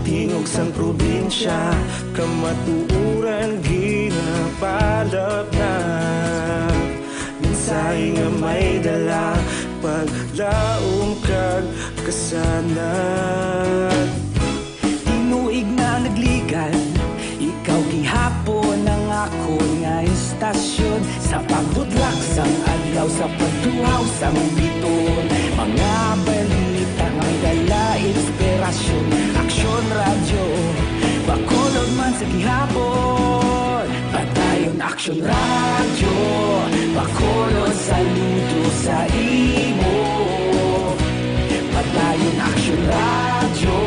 Tingog sang probinsya, kamatuoran ginapalapnap. Mensahe nga may dala, paglaom kag kasanag. Sa Mubiton, mga balita nga may dala inspirasyon. Aksyon Radyo, Bacolod man sa gihapon. Padayon Aksyon Radyo, Bacolod saludo sa imo. Padayon Aksyon Radyo,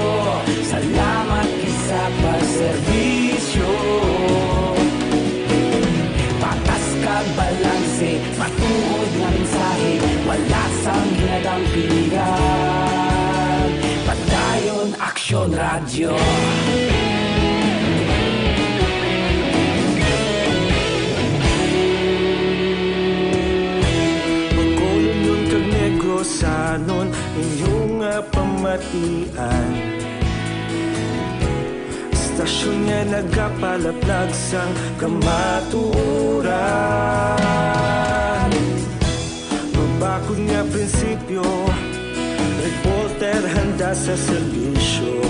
salamat sa pagserbisyo. Patas kag balanse, matuod nga mensahe, wala sang ginadampingan. Padayon Aksyon Radyo. Bacolodnon kag Negrosanon, inyo nga pamatian. Istasyon nga nagapalaplag sang kamatuoran. Mabakod nga prinsipyo, reporter handa sa serbisyo.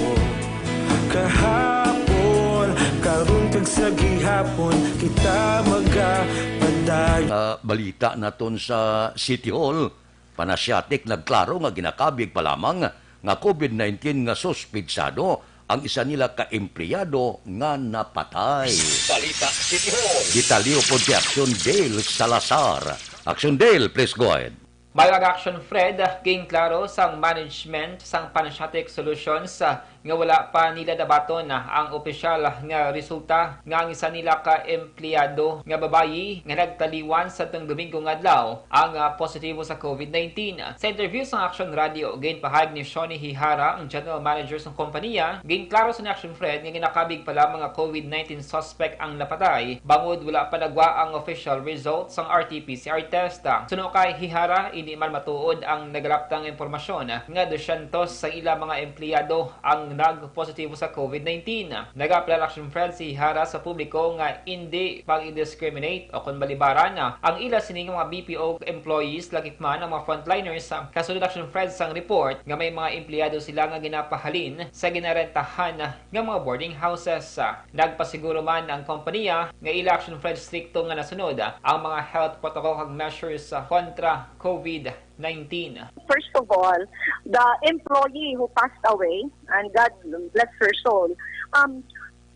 Kahapon, karon kag sa gihapon, kita magapadayon. Ah, balita naton sa City Hall. Panasyatik nagklaro nga ginakabig pa lamang nga COVID nineteen nga suspetsado ang isa nila ka empleyado nga napatay. Balita City Hall. Detalye pod kay Action Dale Salazar. Action Dale, please go ahead. Mayong aga, Action Fred, ginklaro sang management sang Panasyatik Solutions, ah, nga wala pa nila nabaton ang opisyal nga resulta nga ang isa nila ka empleyado nga babayi nga nagtaliwan sadtong Domingo nga adlaw ang, ah, positibo sa COVID nineteen. Sa interview sang Action Radio, ginpahayag ni Shoni Hihara, ang general manager sang kompanya, ginklaro sa ni Action Fred nga ginakabig pa lamang nga COVID nineteen suspect ang napatay bangod wala pa nagwa ang official result sang R T P C R test. Suno kay Hihara, indi man matuod ang nagalaptang impormasyon nga dusyentos sa ila mga empleyado ang nagpositibo sa COVID nineteen. Nag-apil ang Action Fred si Hihara sa publiko nga indi pag-discriminate o kon balibaran ang ila sini nga mga B P O employees, lakip man ang mga frontliners. Kasunod, Action Fred, sang report nga may mga empleyado sila nga ginapahalin sa ginarentahan nga mga boarding houses. Nagpasiguro man ang kompanya nga ila, Action Fred, strikto nga nasunod ang mga health protocol kag measures kontra COVID nineteen. First of all, the employee who passed away, and God bless her soul, um,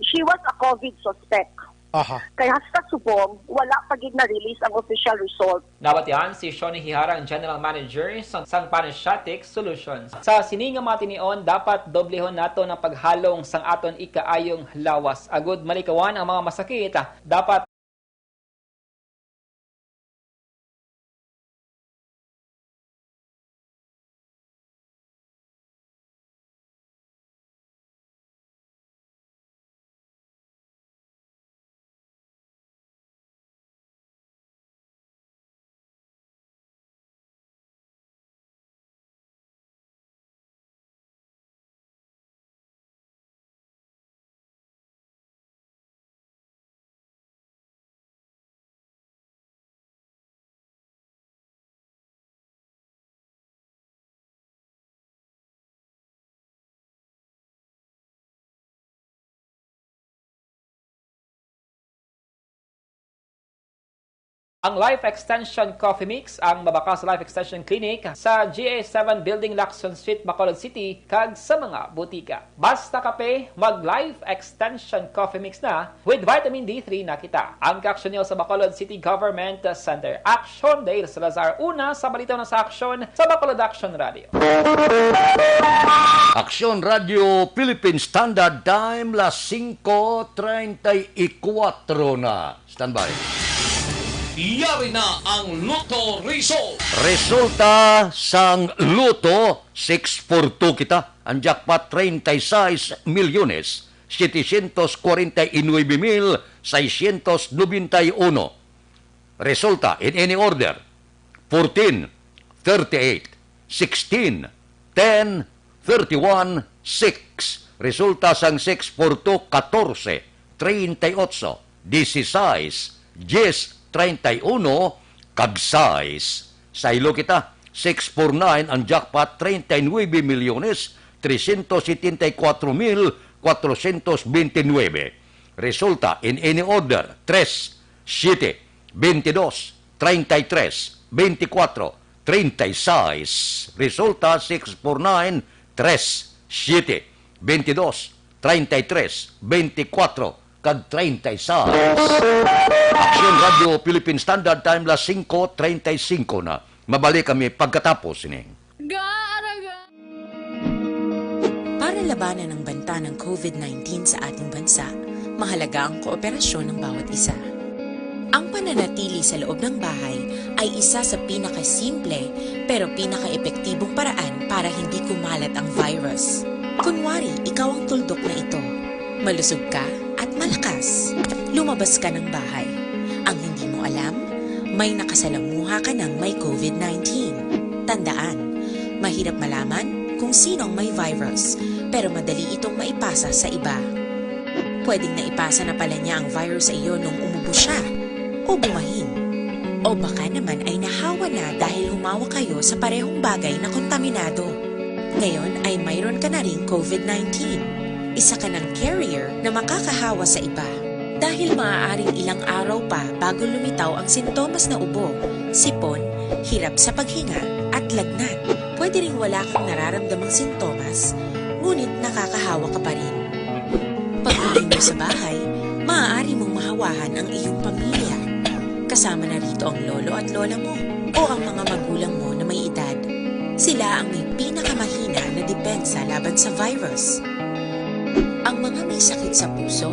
she was a COVID suspect. Aha. Kay hasta subong, wala pa gid na-release ang official result. Nabatian si Shoni Hihara, ang general manager sang, sang Panasyatik Solutions. Sa sini nga mga tinion, dapat doblehon naton ang paghalong sang aton ikaayong lawas. Agud malikawan ang mga masakit, dapat Ang Life Extension Coffee Mix ang mabakas sa Life Extension Clinic sa G A seven Building, Lacson Street, Bacolod City, kag sa mga butika. Basta kape, mag Life Extension Coffee Mix na, with vitamin D three na kita. Ang kaaksyon niyo sa Bacolod City Government Center. Action Dale Salazar, una sa balita na sa aksyon sa Bacolod Action Radio. Aksyon Radio Philippine Standard Time, las singko treinta y cuatro na. Standby. Yari na ang Lotto Result. Resulta sang Lotto, six four two kita. Ang jackpot, treinta y seis milyones, setecientos cuarenta y nueve mil seiscientos noventa y uno. Resulta, in any order: fourteen, thirty-eight, sixteen, ten, thirty-one, six. Resulta sang six four two, katorse, treinta y ocho, dieciséis, diez, treinta y uno, kag sais. Saylo kita, six four nine ang jackpot, treinta y nueve milyones, trescientos setenta y cuatro mil cuatrocientos veintinueve. Resulta, in any order: tres, siete, veintidós, treinta y tres, veinticuatro, treinta y seis. Resulta, six four nine, tres siete, veintidós, treinta y tres, veinticuatro, kag treinta y seis. Aksyon Radio Philippine Standard Time, las singko treinta y cinco na. Mabalik kami pagkatapos sini. Gaaraga. Para labanan ang banta ng covid nineteen sa ating bansa, mahalaga ang kooperasyon ng bawat isa. Ang pananatili sa loob ng bahay ay isa sa pinakasimple pero pinakaepektibong paraan para hindi kumalat ang virus. Kunwari, ikaw ang tuldok na ito. Malusog ka at malakas. Lumabas ka ng bahay. Ang hindi mo alam, may nakasalamuha ka ng may covid nineteen. Tandaan, mahirap malaman kung sino ang may virus, pero madali itong maipasa sa iba. Pwedeng naipasa na pala niya ang virus sa iyo nung umubo siya o bumahin. O baka naman ay nahawa na dahil humawa kayo sa parehong bagay na kontaminado. Ngayon ay mayroon ka na ring covid nineteen. Isa ka ng carrier na makakahawa sa iba. Dahil maaaring ilang araw pa bago lumitaw ang sintomas na ubo, sipon, hirap sa paghinga, at lagnat. Pwede ring wala kang nararamdamang sintomas, ngunit nakakahawa ka pa rin. Pag-uwi mo sa bahay, maaari mong mahawahan ang iyong pamilya. Kasama na rito ang lolo at lola mo o ang mga magulang mo na may edad. Sila ang may pinakamahina na depensa laban sa virus. Ang mga may sakit sa puso,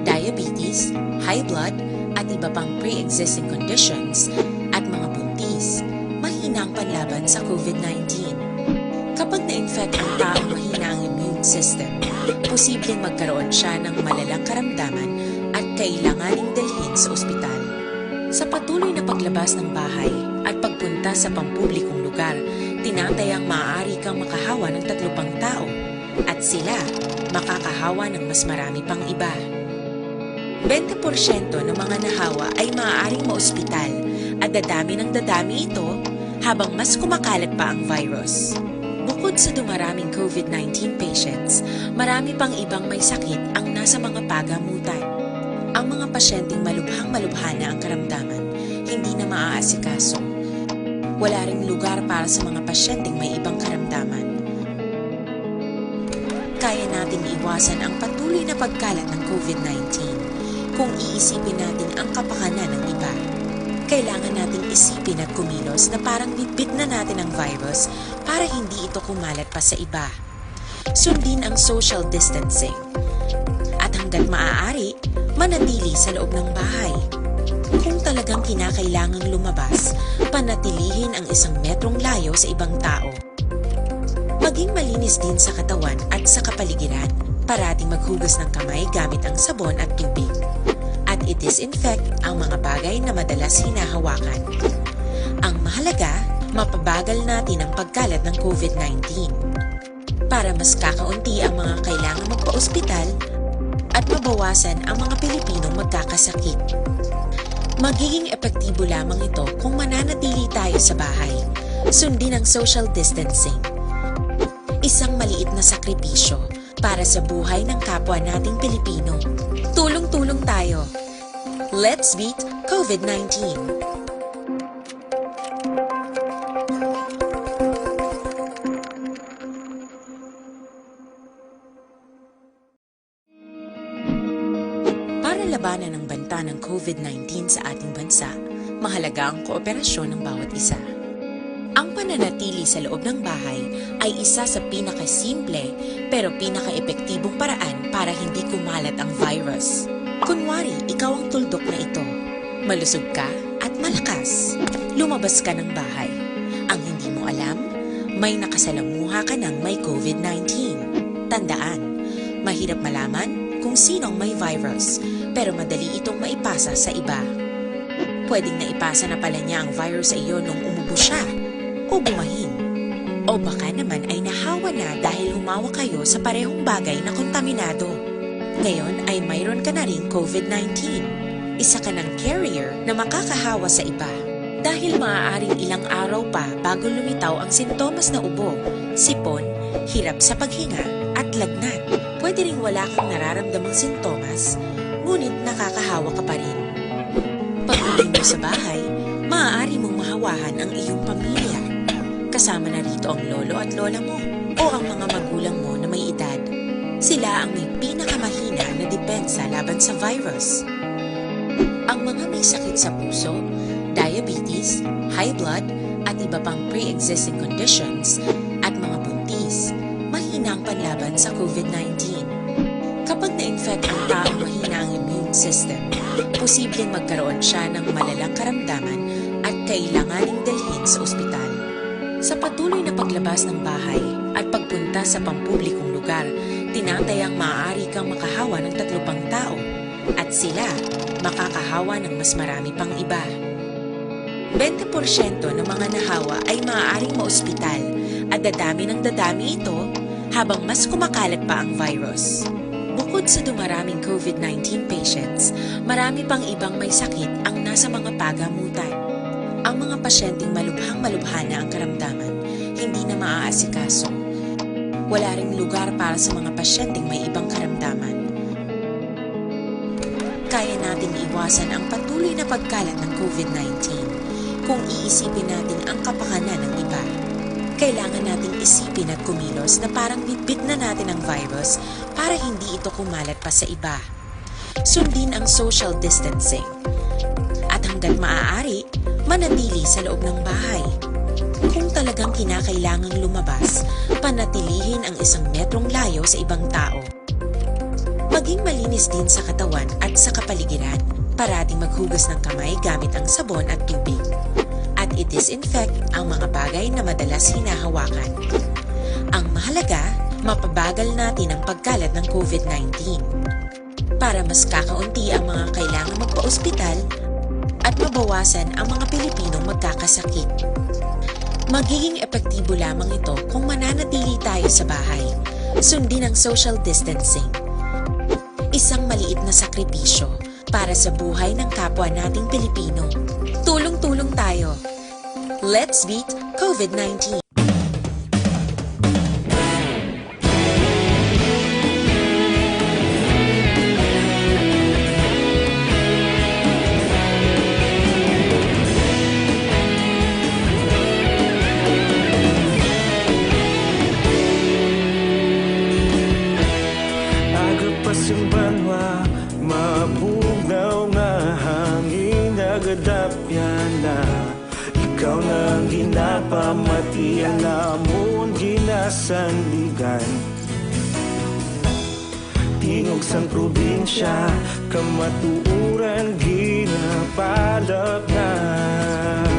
diabetes, high blood, at iba pang pre-existing conditions, at mga buntis, mahina ang panlaban sa covid nineteen. Kapag na-infect ang taong mahina ang immune system, posibleng magkaroon siya ng malalang karamdaman at kailanganing dalhin sa ospital. Sa patuloy na paglabas ng bahay at pagpunta sa pampublikong lugar, tinatayang maaari kang makahawa ng tatlo pang tao at sila makakahawa ng mas marami pang iba. Bente porsyento ng mga nahawa ay maaaring maospital at dadami ng dadami ito habang mas kumakalat pa ang virus. Bukod sa dumaraming covid nineteen patients, marami pang ibang may sakit ang nasa mga pagamutan. Ang mga pasyenteng malubhang-malubha na ang karamdaman, hindi na maaasikaso. Wala ring lugar para sa mga pasyenteng may ibang karamdaman. Kaya nating iwasan ang patuloy na pagkalat ng covid nineteen kung iisipin natin ang kapakanan ng iba. Kailangan nating isipin at kumilos na parang bitbit na natin ang virus para hindi ito kumalat pa sa iba. Sundin ang social distancing. At hanggat maaari, manatili sa loob ng bahay. Kung talagang kinakailangang lumabas, panatilihin ang isang metrong layo sa ibang tao. Maging malinis din sa katawan at sa kapaligiran. Parating maghugas ng kamay gamit ang sabon at tubig. At i-disinfect ang mga bagay na madalas hinahawakan. Ang mahalaga, mapabagal natin ang pagkalat ng covid nineteen. Para mas kakaunti ang mga kailangang magpa-ospital at mabawasan ang mga Pilipinong magkakasakit. Magiging epektibo lamang ito kung mananatili tayo sa bahay. Sundin ang social distancing. Isang maliit na sakripisyo para sa buhay ng kapwa nating Pilipino. Tulong-tulong tayo. Let's beat covid nineteen. Para labanan ang banta ng covid nineteen sa ating bansa, mahalaga ang kooperasyon ng bawat isa. Ang pananatili sa loob ng bahay ay isa sa pinakasimple pero pinakaepektibong paraan para hindi kumalat ang virus. Kunwari, ikaw ang tuldok na ito. Malusog ka at malakas. Lumabas ka ng bahay. Ang hindi mo alam, may nakasalamuha ka ng may covid nineteen. Tandaan, mahirap malaman kung sino ang may virus, pero madali itong maipasa sa iba. Pwedeng naipasa na pala niya ang virus sa iyo nung umubo siya o bumahin. O baka naman ay nahawa na dahil humawa kayo sa parehong bagay na kontaminado. Ngayon ay mayroon ka na ring covid nineteen. Isa ka ng carrier na makakahawa sa iba. Dahil maaaring ilang araw pa bago lumitaw ang sintomas na ubo, sipon, hirap sa paghinga, at lagnat. Pwede ring wala kang nararamdamang sintomas, ngunit nakakahawa ka pa rin. Pag-uwi mo sa bahay, maaari mong mahawahan ang iyong pamilya. Kasama na rito ang lolo at lola mo o ang mga magulang mo na may edad. Sila ang may pinakamahina na depensa laban sa virus. Ang mga may sakit sa puso, diabetes, high blood, at iba pang pre-existing conditions, at mga buntis, mahina ang panlaban sa COVID nineteen. Kapag na-infect ang taong mahina ang immune system, posibleng magkaroon siya ng malalang karamdaman at kailanganing dalhin sa ospital. Sa patuloy na paglabas ng bahay at pagpunta sa pampublikong lugar, tinatayang maaari kang makahawa ng tatlo pang tao at sila makakahawa ng mas marami pang iba. Bente porsyento ng mga nahawa ay maaaring maospital at dadami ng dadami ito habang mas kumakalat pa ang virus. Bukod sa dumaraming COVID nineteen patients, marami pang ibang may sakit ang nasa mga pagamutan. Ang mga pasyenteng malubhang-malubha na ang karamdaman, hindi na maaasikaso. Wala ring lugar para sa mga pasyenteng may ibang karamdaman. Kaya nating iwasan ang patuloy na pagkalat ng COVID nineteen kung iisipin natin ang kapakanan ng iba. Kailangan nating isipin at kumilos na parang bitbit na natin ang virus para hindi ito kumalat pa sa iba. Sundin ang social distancing. At hanggat maaari, manatili sa loob ng bahay. Kung talagang kinakailangang lumabas, panatilihin ang isang metrong layo sa ibang tao. Maging malinis din sa katawan at sa kapaligiran. Parating maghugas ng kamay gamit ang sabon at tubig. At i-disinfect ang mga bagay na madalas hinahawakan. Ang mahalaga, mapabagal natin ang pagkalat ng COVID nineteen. Para mas kakaunti ang mga kailangan magpa-ospital at mabawasan ang mga Pilipinong magkakasakit. Magiging epektibo lamang ito kung mananatili tayo sa bahay. Sundin ang social distancing. Isang maliit na sakripisyo para sa buhay ng kapwa nating Pilipino. Tulong-tulong tayo. Let's beat COVID nineteen. Aga pa sing banwa, mabugaw nga hangin nagadapyan na. Ikaw na ang ginapamatian namon ginasandigan. Tingog sang probinsya, kamatuoran ginapalapnap.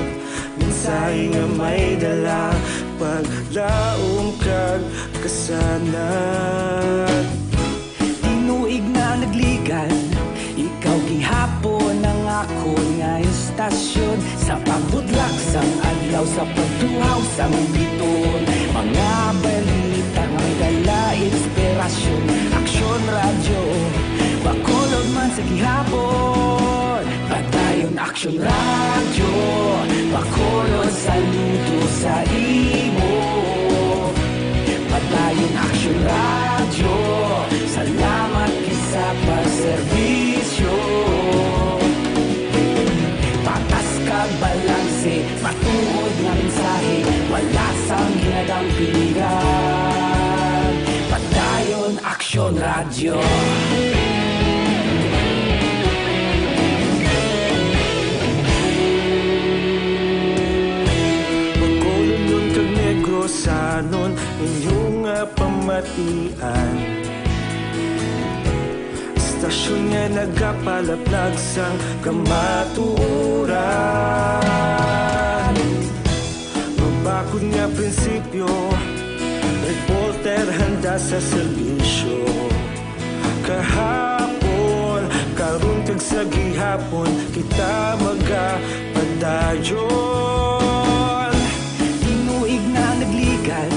Mensahe nga may dala, paglaom kag kasanag. Tinuig na nagligan, ikaw gihapon ang akon nga istasyon. Sa pagbutlak sang adlaw, sa pagtuhaw sang biton, mga balita nga may dala inspirasyon. Aksyon Radyo, Bacolod man sa gihapon. Padayon Aksyon Radyo, Bacolod, saludo sa imo. Padayon Aksyon Radyo, salamat gid sa pagserbisyo. Patas kag balanse, matuod nga mensahe, wala sang ginadampingan. Padayon Aksyon Radyo. Bacolodnon kag Negrosanon, inyo nga pamatian. Istasyon nga nagapalaplag sang kamatuoran. Mabakod nga prinsipyo, reporter handa sa serbisyo. Kahapon, karon kag sa gihapon, kita magapadayon. Tinuig na nagligan,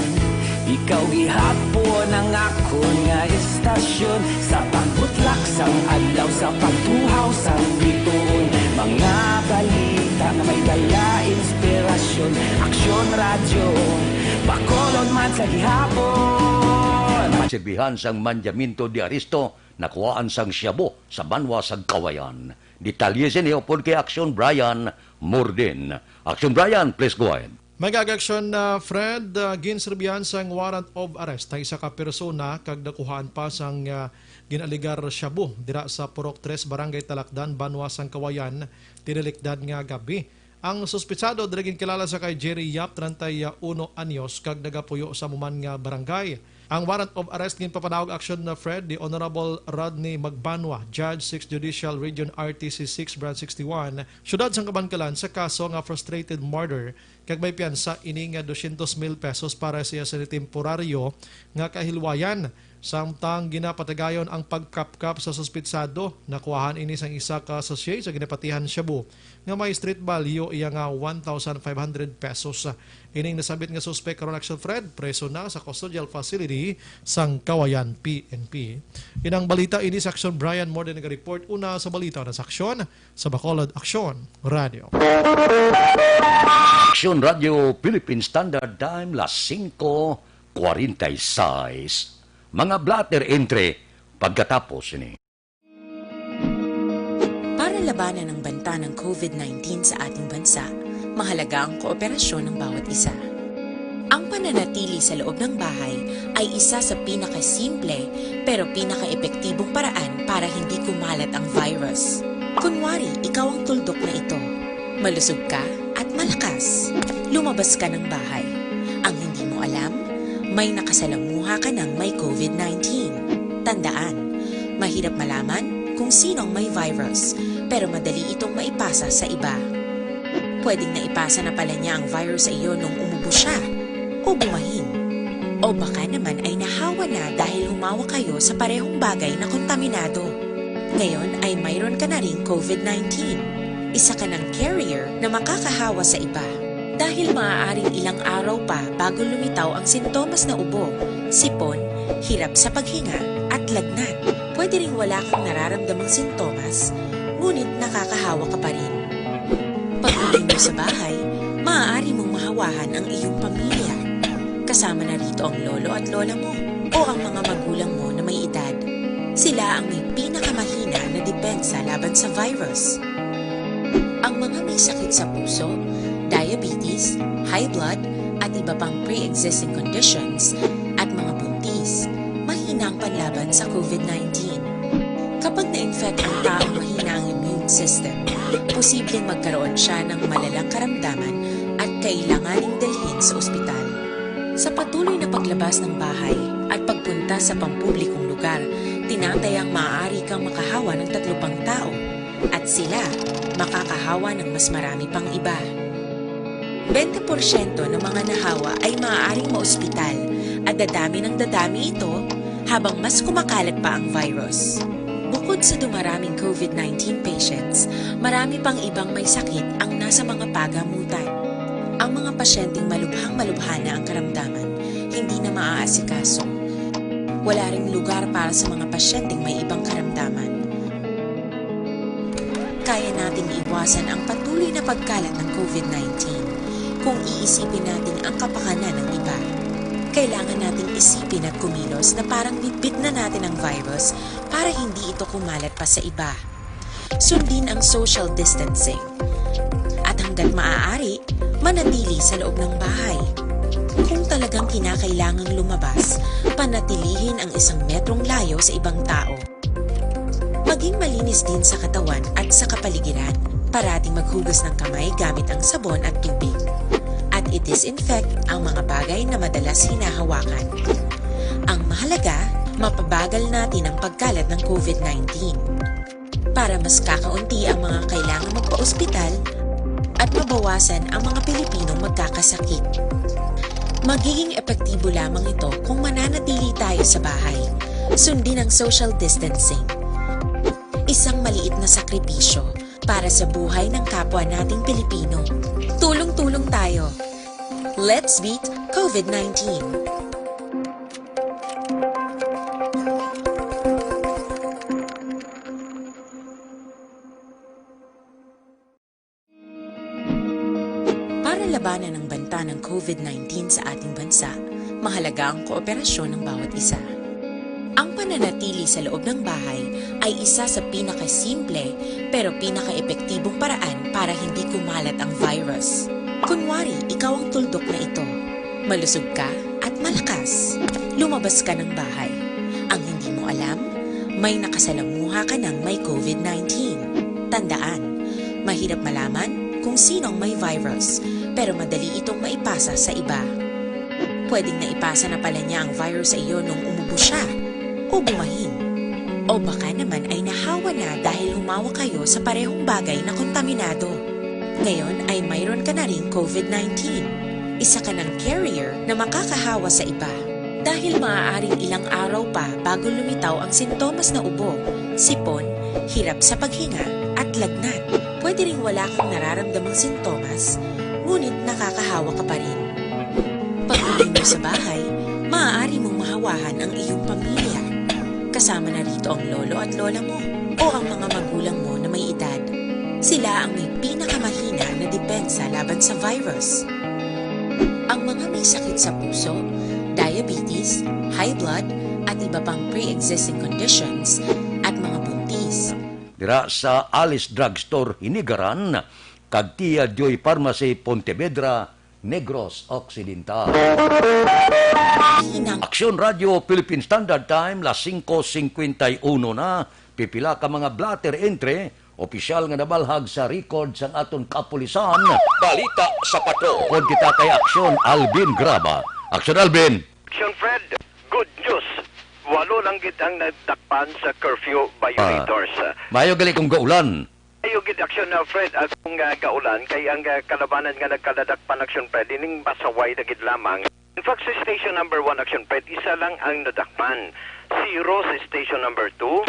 ikaw gihapon ang akon nga istasyon. Sa pagbutlak sang adlaw, sa pagtuhaw sang bituon, mga balita nga may dala inspirasyon. Aksyon Radyo, Bacolod man sa gihapon. Sirbihan sang Mandyamiento de Aristo, nakuhaan sang shabu sa banwa sang Cauayan. Detalye sini upod kay Aksyon Brian Murdin. Aksyon Brian, please go ahead. May gag-aksyon na, Fred, ah, ginserbihan sang warrant of arrest ang isa ka persona kag nakuhaan pa sang, ah, gin-alegar shabu dira sa Purok Tres, Barangay Talakdan, banwa sang Kawayan, tinilikdan nga gab-i. Ang suspitsado diri ginkilala sa kay Jerry Yap, treinta y uno anyos, kag nagapuyo sa amo man nga barangay. Ang warrant of arrest ginpapanawag aksyon na, Fred, ni Honorable Rodney Magbanwa, Judge, Sixth Judicial Region, R T C six, Branch sixty-one, Siyudad sang Kabankalan, sa kaso nga frustrated murder, kag may piyansa ini nga dosyentos mil pesos para sa iya sini temporaryo nga kahilwayan. Samtang ginapatigayon ang pagkapkap sa suspitsado, nakuhaan ini sang isa ka sachet sa ginapatihan shabu nga may street value iya nga one thousand five hundred pesos. Ining nasabit nga suspek karon, aksyon, Fred, preso na sa custodial facility sang Kawayan P N P. Inang balita ini sa aksyon, Brian Morden naga-report. Una sa balita na sa aksyon, sa Bacolod Aksyon Radio. Aksyon Radio Philippine Standard Time, las singko kwarenta y seis. Mga blotter entre pagkatapos ini. Para labanan ang banta ng COVID nineteen sa ating bansa, mahalaga ang kooperasyon ng bawat isa. Ang pananatili sa loob ng bahay ay isa sa pinakasimple pero pinakaepektibong paraan para hindi kumalat ang virus. Kunwari, ikaw ang tuldok na ito. Malusog ka at malakas. Lumabas ka ng bahay. Ang hindi mo alam, may nakasalamuha ka ng may COVID nineteen. Tandaan, mahirap malaman kung sino ang may virus, pero madali itong maipasa sa iba. Pwedeng naipasa na pala niya ang virus sa iyo nung umubo siya o bumahin. O baka naman ay nahawa na dahil humawak kayo sa parehong bagay na kontaminado. Ngayon ay mayroon ka na ring COVID nineteen. Isa ka ng carrier na makakahawa sa iba. Dahil maaaring ilang araw pa bago lumitaw ang sintomas na ubo, sipon, hirap sa paghinga, at lagnat. Pwede ring wala kang nararamdamang sintomas, ngunit nakakahawa ka pa rin. Pag-uwi mo sa bahay, maaari mong mahawahan ang iyong pamilya. Kasama na rito ang lolo at lola mo o ang mga magulang mo na may edad. Sila ang may pinakamahina na depensa laban sa virus. Ang mga may sakit sa puso, diabetes, high blood, at iba pang pre-existing conditions, at mga buntis, mahina ang panlaban sa COVID nineteen. Kapag na-infect ang taong mahina ang immune system, posibleng magkaroon siya ng malalang karamdaman at kailanganing dalhin sa ospital. Sa patuloy na paglabas ng bahay at pagpunta sa pampublikong lugar, tinatayang maaari kang makahawa ng tatlo pang tao at sila makakahawa ng mas marami pang iba. Bente porsyento ng mga nahawa ay maaaring maospital at dadami ng dadami ito habang mas kumakalat pa ang virus. Bukod sa dumaraming COVID nineteen patients, marami pang ibang may sakit ang nasa mga pagamutan. Ang mga pasyenteng malubhang-malubha na ang karamdaman, hindi na maaasikaso. Wala ring lugar para sa mga pasyenteng may ibang karamdaman. Kaya nating iwasan ang patuloy na pagkalat ng COVID nineteen kung iisipin natin ang kapakanan ng iba. Kailangan nating isipin at kumilos na parang bitbit na natin ang virus para hindi ito kumalat pa sa iba. Sundin ang social distancing. At hanggat maaari, manatili sa loob ng bahay. Kung talagang kinakailangang lumabas, panatilihin ang isang metrong layo sa ibang tao. Maging malinis din sa katawan at sa kapaligiran. Parating maghugas ng kamay gamit ang sabon at tubig. At i-disinfect ang mga bagay na madalas hinahawakan. Ang mahalaga, mapabagal natin ang pagkalat ng COVID nineteen. Para mas kakaunti ang mga kailangang magpa-ospital at mabawasan ang mga Pilipinong magkakasakit. Magiging epektibo lamang ito kung mananatili tayo sa bahay. Sundin ang social distancing. Isang maliit na sakripisyo para sa buhay ng kapwa nating Pilipino. Tulong-tulong tayo. Let's beat COVID nineteen. Para labanan ang banta ng COVID nineteen sa ating bansa, mahalaga ang kooperasyon ng bawat isa. Ang pananatili sa loob ng bahay ay isa sa pinakasimple pero pinakaepektibong paraan para hindi kumalat ang virus. Kunwari, ikaw ang tuldok na ito. Malusog ka at malakas. Lumabas ka ng bahay. Ang hindi mo alam, may nakasalamuha ka ng may covid nineteen. Tandaan, mahirap malaman kung sino ang may virus, pero madali itong maipasa sa iba. Pwedeng naipasa na pala niya ang virus sa iyo nung umubo siya o bumahin. O baka naman ay nahawa na dahil humawa kayo sa parehong bagay na kontaminado. Ngayon ay mayroon ka na ring covid nineteen. Isa ka ng carrier na makakahawa sa iba. Dahil maaaring ilang araw pa bago lumitaw ang sintomas na ubo, sipon, hirap sa paghinga, at lagnat. Pwede ring wala kang nararamdamang sintomas, ngunit nakakahawa ka pa rin. Pag-uwi mo sa bahay, maaari mong mahawahan ang iyong pamilya. Kasama na rito ang lolo at lola mo o ang mga magulang mo na may edad. Sila ang may pinakamahina na depensa laban sa virus. Ang mga may sakit sa puso, diabetes, high blood, at iba pang pre-existing conditions, at mga buntis. Dira sa Alice Drugstore, Hinigaran, kag Tia Joy Pharmacy, Pontevedra, Negros Occidental. Hinang- Aksyon Radio Philippine Standard Time, las singko singkwenta y uno na. Pipila ka mga blotter entry, opisyal nga nabalhag sa record sang aton kapulisan. Balita sa Patrol. Kon kita kay Aksyon Alvin Graba. Aksyon Alvin. Action Fred, good news. Walo lang gid ang nadakpan sa curfew violators. Maayo gali kung gaulan. Ayo gid Action, uh, Fred, akong, uh, gaulan kay ang, uh, kalabanan nga nagkaladakpan Action Fred ining pasaway na gid lamang. In fact, sa station number one Action Fred, isa lang ang nadakpan. Zero sa station number two.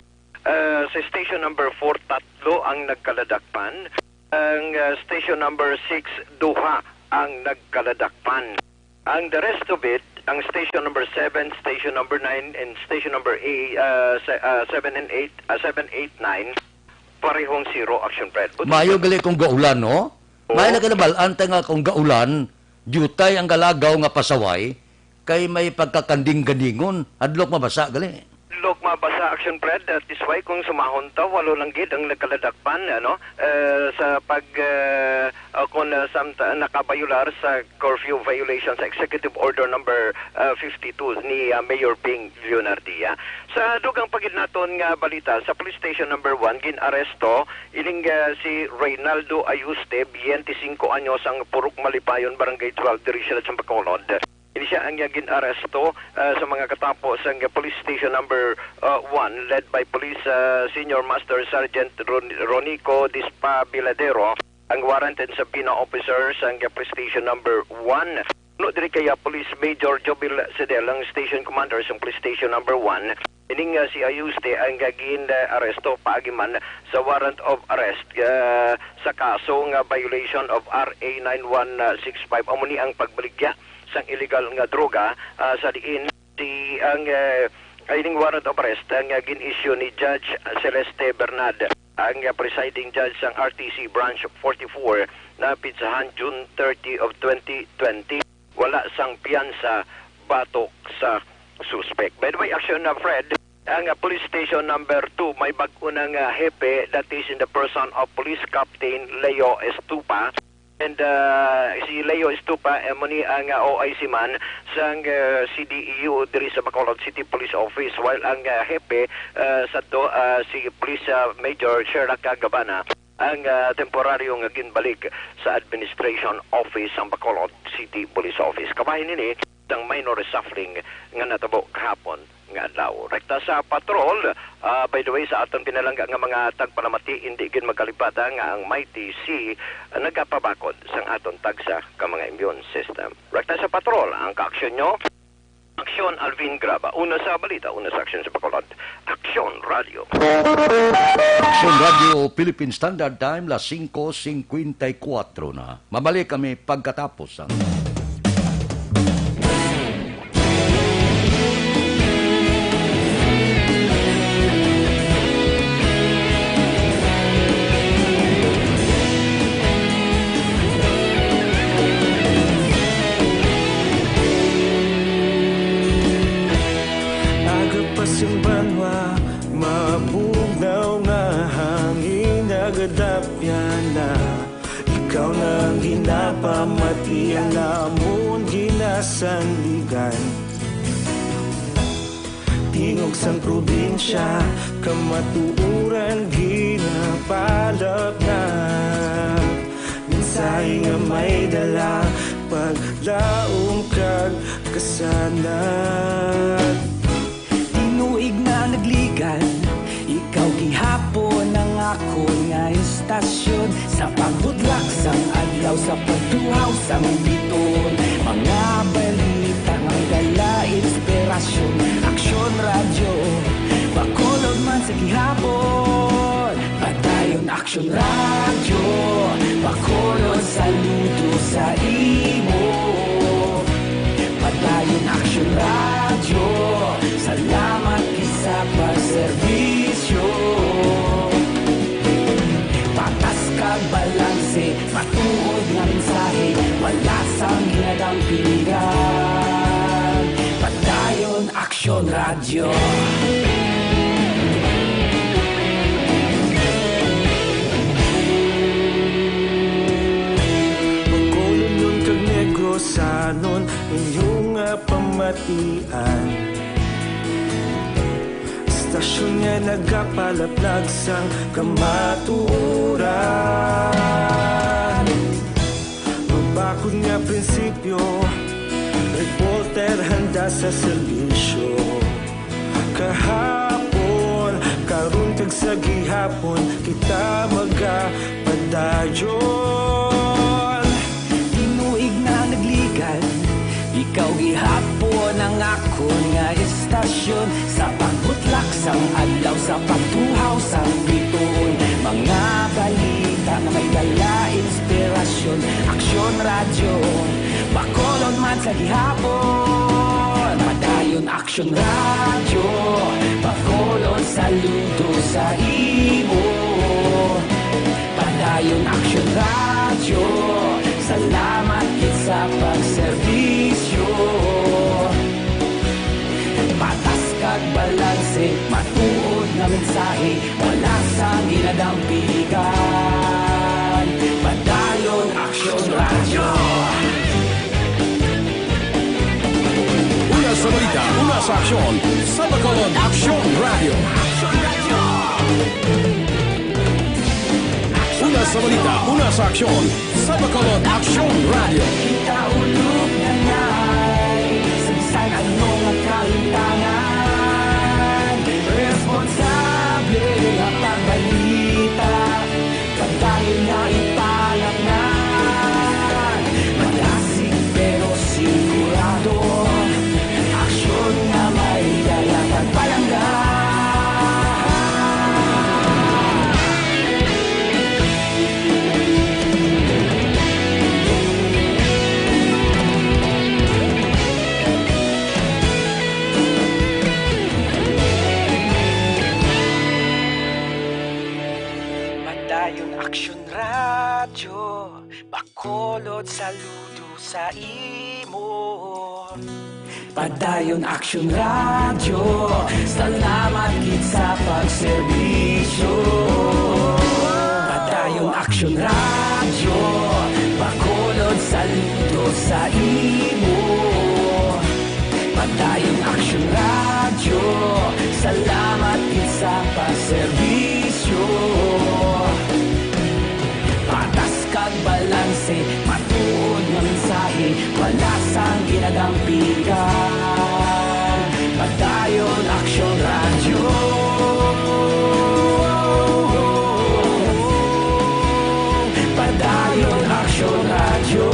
Uh, sa station number four, tatlo ang nagkaladakpan. Ang, uh, station number six, duha ang nagkaladakpan. Ang the rest of it, ang station number seven, station number nine, and station number eight, uh, se-, uh, seven and eight, uh, seven, eight, nine, parehong zero Action Fred. But Maayo gali kung gaulan, no? Oo. Maayo na kinabal-an ta nga kung gaulan, diutay ang kalagaw nga pasaway, kay may pagkakanding-gandingon, hadlok mabasa gali. Hadlok mabasa Action Fred, that is why kung sumahon ta, walo lang gid ang nagkaladakpan, ano, eh, sa pag, eh, ah, kung, ah, samta-, nakabayular sa curfew violation sa Executive Order number, ah, fifty-two ni, ah, Mayor Ping Leonardia. Sa dugang pa gid naton nga balita, sa Police Station number one, gin-aresto ining, ah, si Reynaldo Ayuste, biyente singko anyos, ang Purok Malipayon, Barangay twelve, diri sila sa Bacolod. Ini siya ang iyang gin-aresto, ah, sa mga katapo sang Police Station number, ah, one, led by Police, ah, Senior Master Sergeant Ron-, Ronico Dispabiladero, ang warrant and subpoena officer sang Police Station number one. No, diri kay, ah, Police Major Jobil Sedel, ang station commander sang Police Station number one. Ining, ah, si Ayuste ang gin-aresto paagi man sa warrant of arrest, ah, sa kaso nga violation of R A nine one six five. Amo ni ang pagbaligya sang illegal nga droga, ah, sa diin si ang, eh, ining warrant of arrest ang, ah, gin-issue ni Judge Celeste Bernad, ang, ah, presiding judge sang R T C Branch forty-four na pitsahan June thirty of twenty twenty. Wala sang piyansa batok sa suspek. By the way, Action na Fred, ang, ah, police station number two may bag-o na nga hepe, that is in the person of Police Captain Leo Estupa. And, ah, si Leo Estupa, eh, mo ni ang, ah, O I C man sang, ah, C D E U diri sa Bacolod City Police Office, while ang, ah, hepe, ah, sa to, ah, si Police, ah, Major Sherlock Gabana, ang, ah, temporaryo nga ginbalik sa Administration Office sang Bacolod City Police Office. Kabahin nini, sang minor reshuffling nga natabo kahapon nga adlaw. Rekta sa patrol, ah, by the way, sa aton pinalangga nga mga tagpalamati, indi gid magkalipata nga ang Mighty C nagapabakod sang aton tagsa ka mga immune system. Rekta sa patrol, ang kaaksyon nyo, Aksyon Alvin Graba. Una sa balita, una sa aksyon sa Bacolod. Aksyon Radio. Aksyon Radio Philippine Standard Time, las singko singkwenta y kuwatro na. Mabalik kami pagkatapos ang Agapas ang banwa, mabugnaw nga hangin, nagadapya na. Ikaw na Ang ginapamatian namon ginasandigan, tingog sang probinsya, kamatuoran ginapalapnap. Mensahe nga may dala, paglaom kag kasanag. Tinuig na nagligan, ikaw gihapon ang akon nga istasyon. Sa pagbudlak sang adlaw, sa pagtuhaw sang bituon, mga balita nga may dala inspirasyon. Aksyon Radyo, Bacolod man sa gihapon. Padayon Aksyon Radyo, Bacolod, saludo sa imo. Padayon Aksyon Radyo, salamat gid sa pagserbisyo. Patas kag balanse, matuod nga mensahe, wala sang ginadampigan. Padayon Aksyon Radyo. Bacolodnon kag Negrosanon, inyo nga pamatian. Istasyon nga nagapalaplag sang kamatuoran. Mabakod nga prinsipyo, reporter handa sa serbisyo. Kahapon, karon kag sa gihapon, kita magapadayon. Tinuig na nagligan, ikaw gihapon ang akon nga istasyon. Sa pagbutlak sang adlaw, sa pagtuhaw sang bituon, mga balita nga may dala inspirasyon. Aksyon Radyo, Bacolod man sa gihapon. Padayon Aksyon Radyo, Bacolod, saludo sa imo. Padayon Aksyon Radyo, salamat gid sa pagserbisyo. Patas kag balanse, matuod nga mensahe, wala sang ginadampigan. Padayon Aksyon Radyo. Una sa balita, una sa aksyon, sa Bacolod Aksyon Radyo. Una sa balita, una sa aksyon, sa Bacolod Aksyon Radyo. Kita ulog na ngay, sa bisan ano nga kalimtangan, responsable nga pagbalita, pagdayon nga ipalapnan. Madasig pero sigurado, aksyon nga may dala kag palangga. Padayon Aksyon Radyo, Bacolod, saludo sa imo. Padayon Aksyon Radyo, salamat gid sa pagserbisyo. Padayon Aksyon Radyo, Bacolod, saludo sa imo. Padayon Aksyon Radyo, salamat gid sa pagserbisyo. Patas kag balanse, matuod nga mensahe, wala sang ginadampigan. Padayon Aksyon Radyo. Padayon Aksyon Radyo.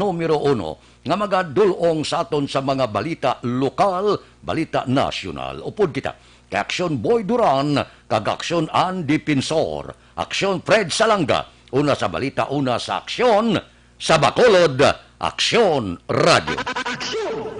Numero uno, nga magadul-ong sa aton sa mga balita lokal, balita nasyonal. Upod kita kay Aksyon Boy Duran kag Aksyon An Defensor, Aksyon Fred Salanga, una sa balita, una sa aksyon, sa Bacolod, Aksyon Radyo.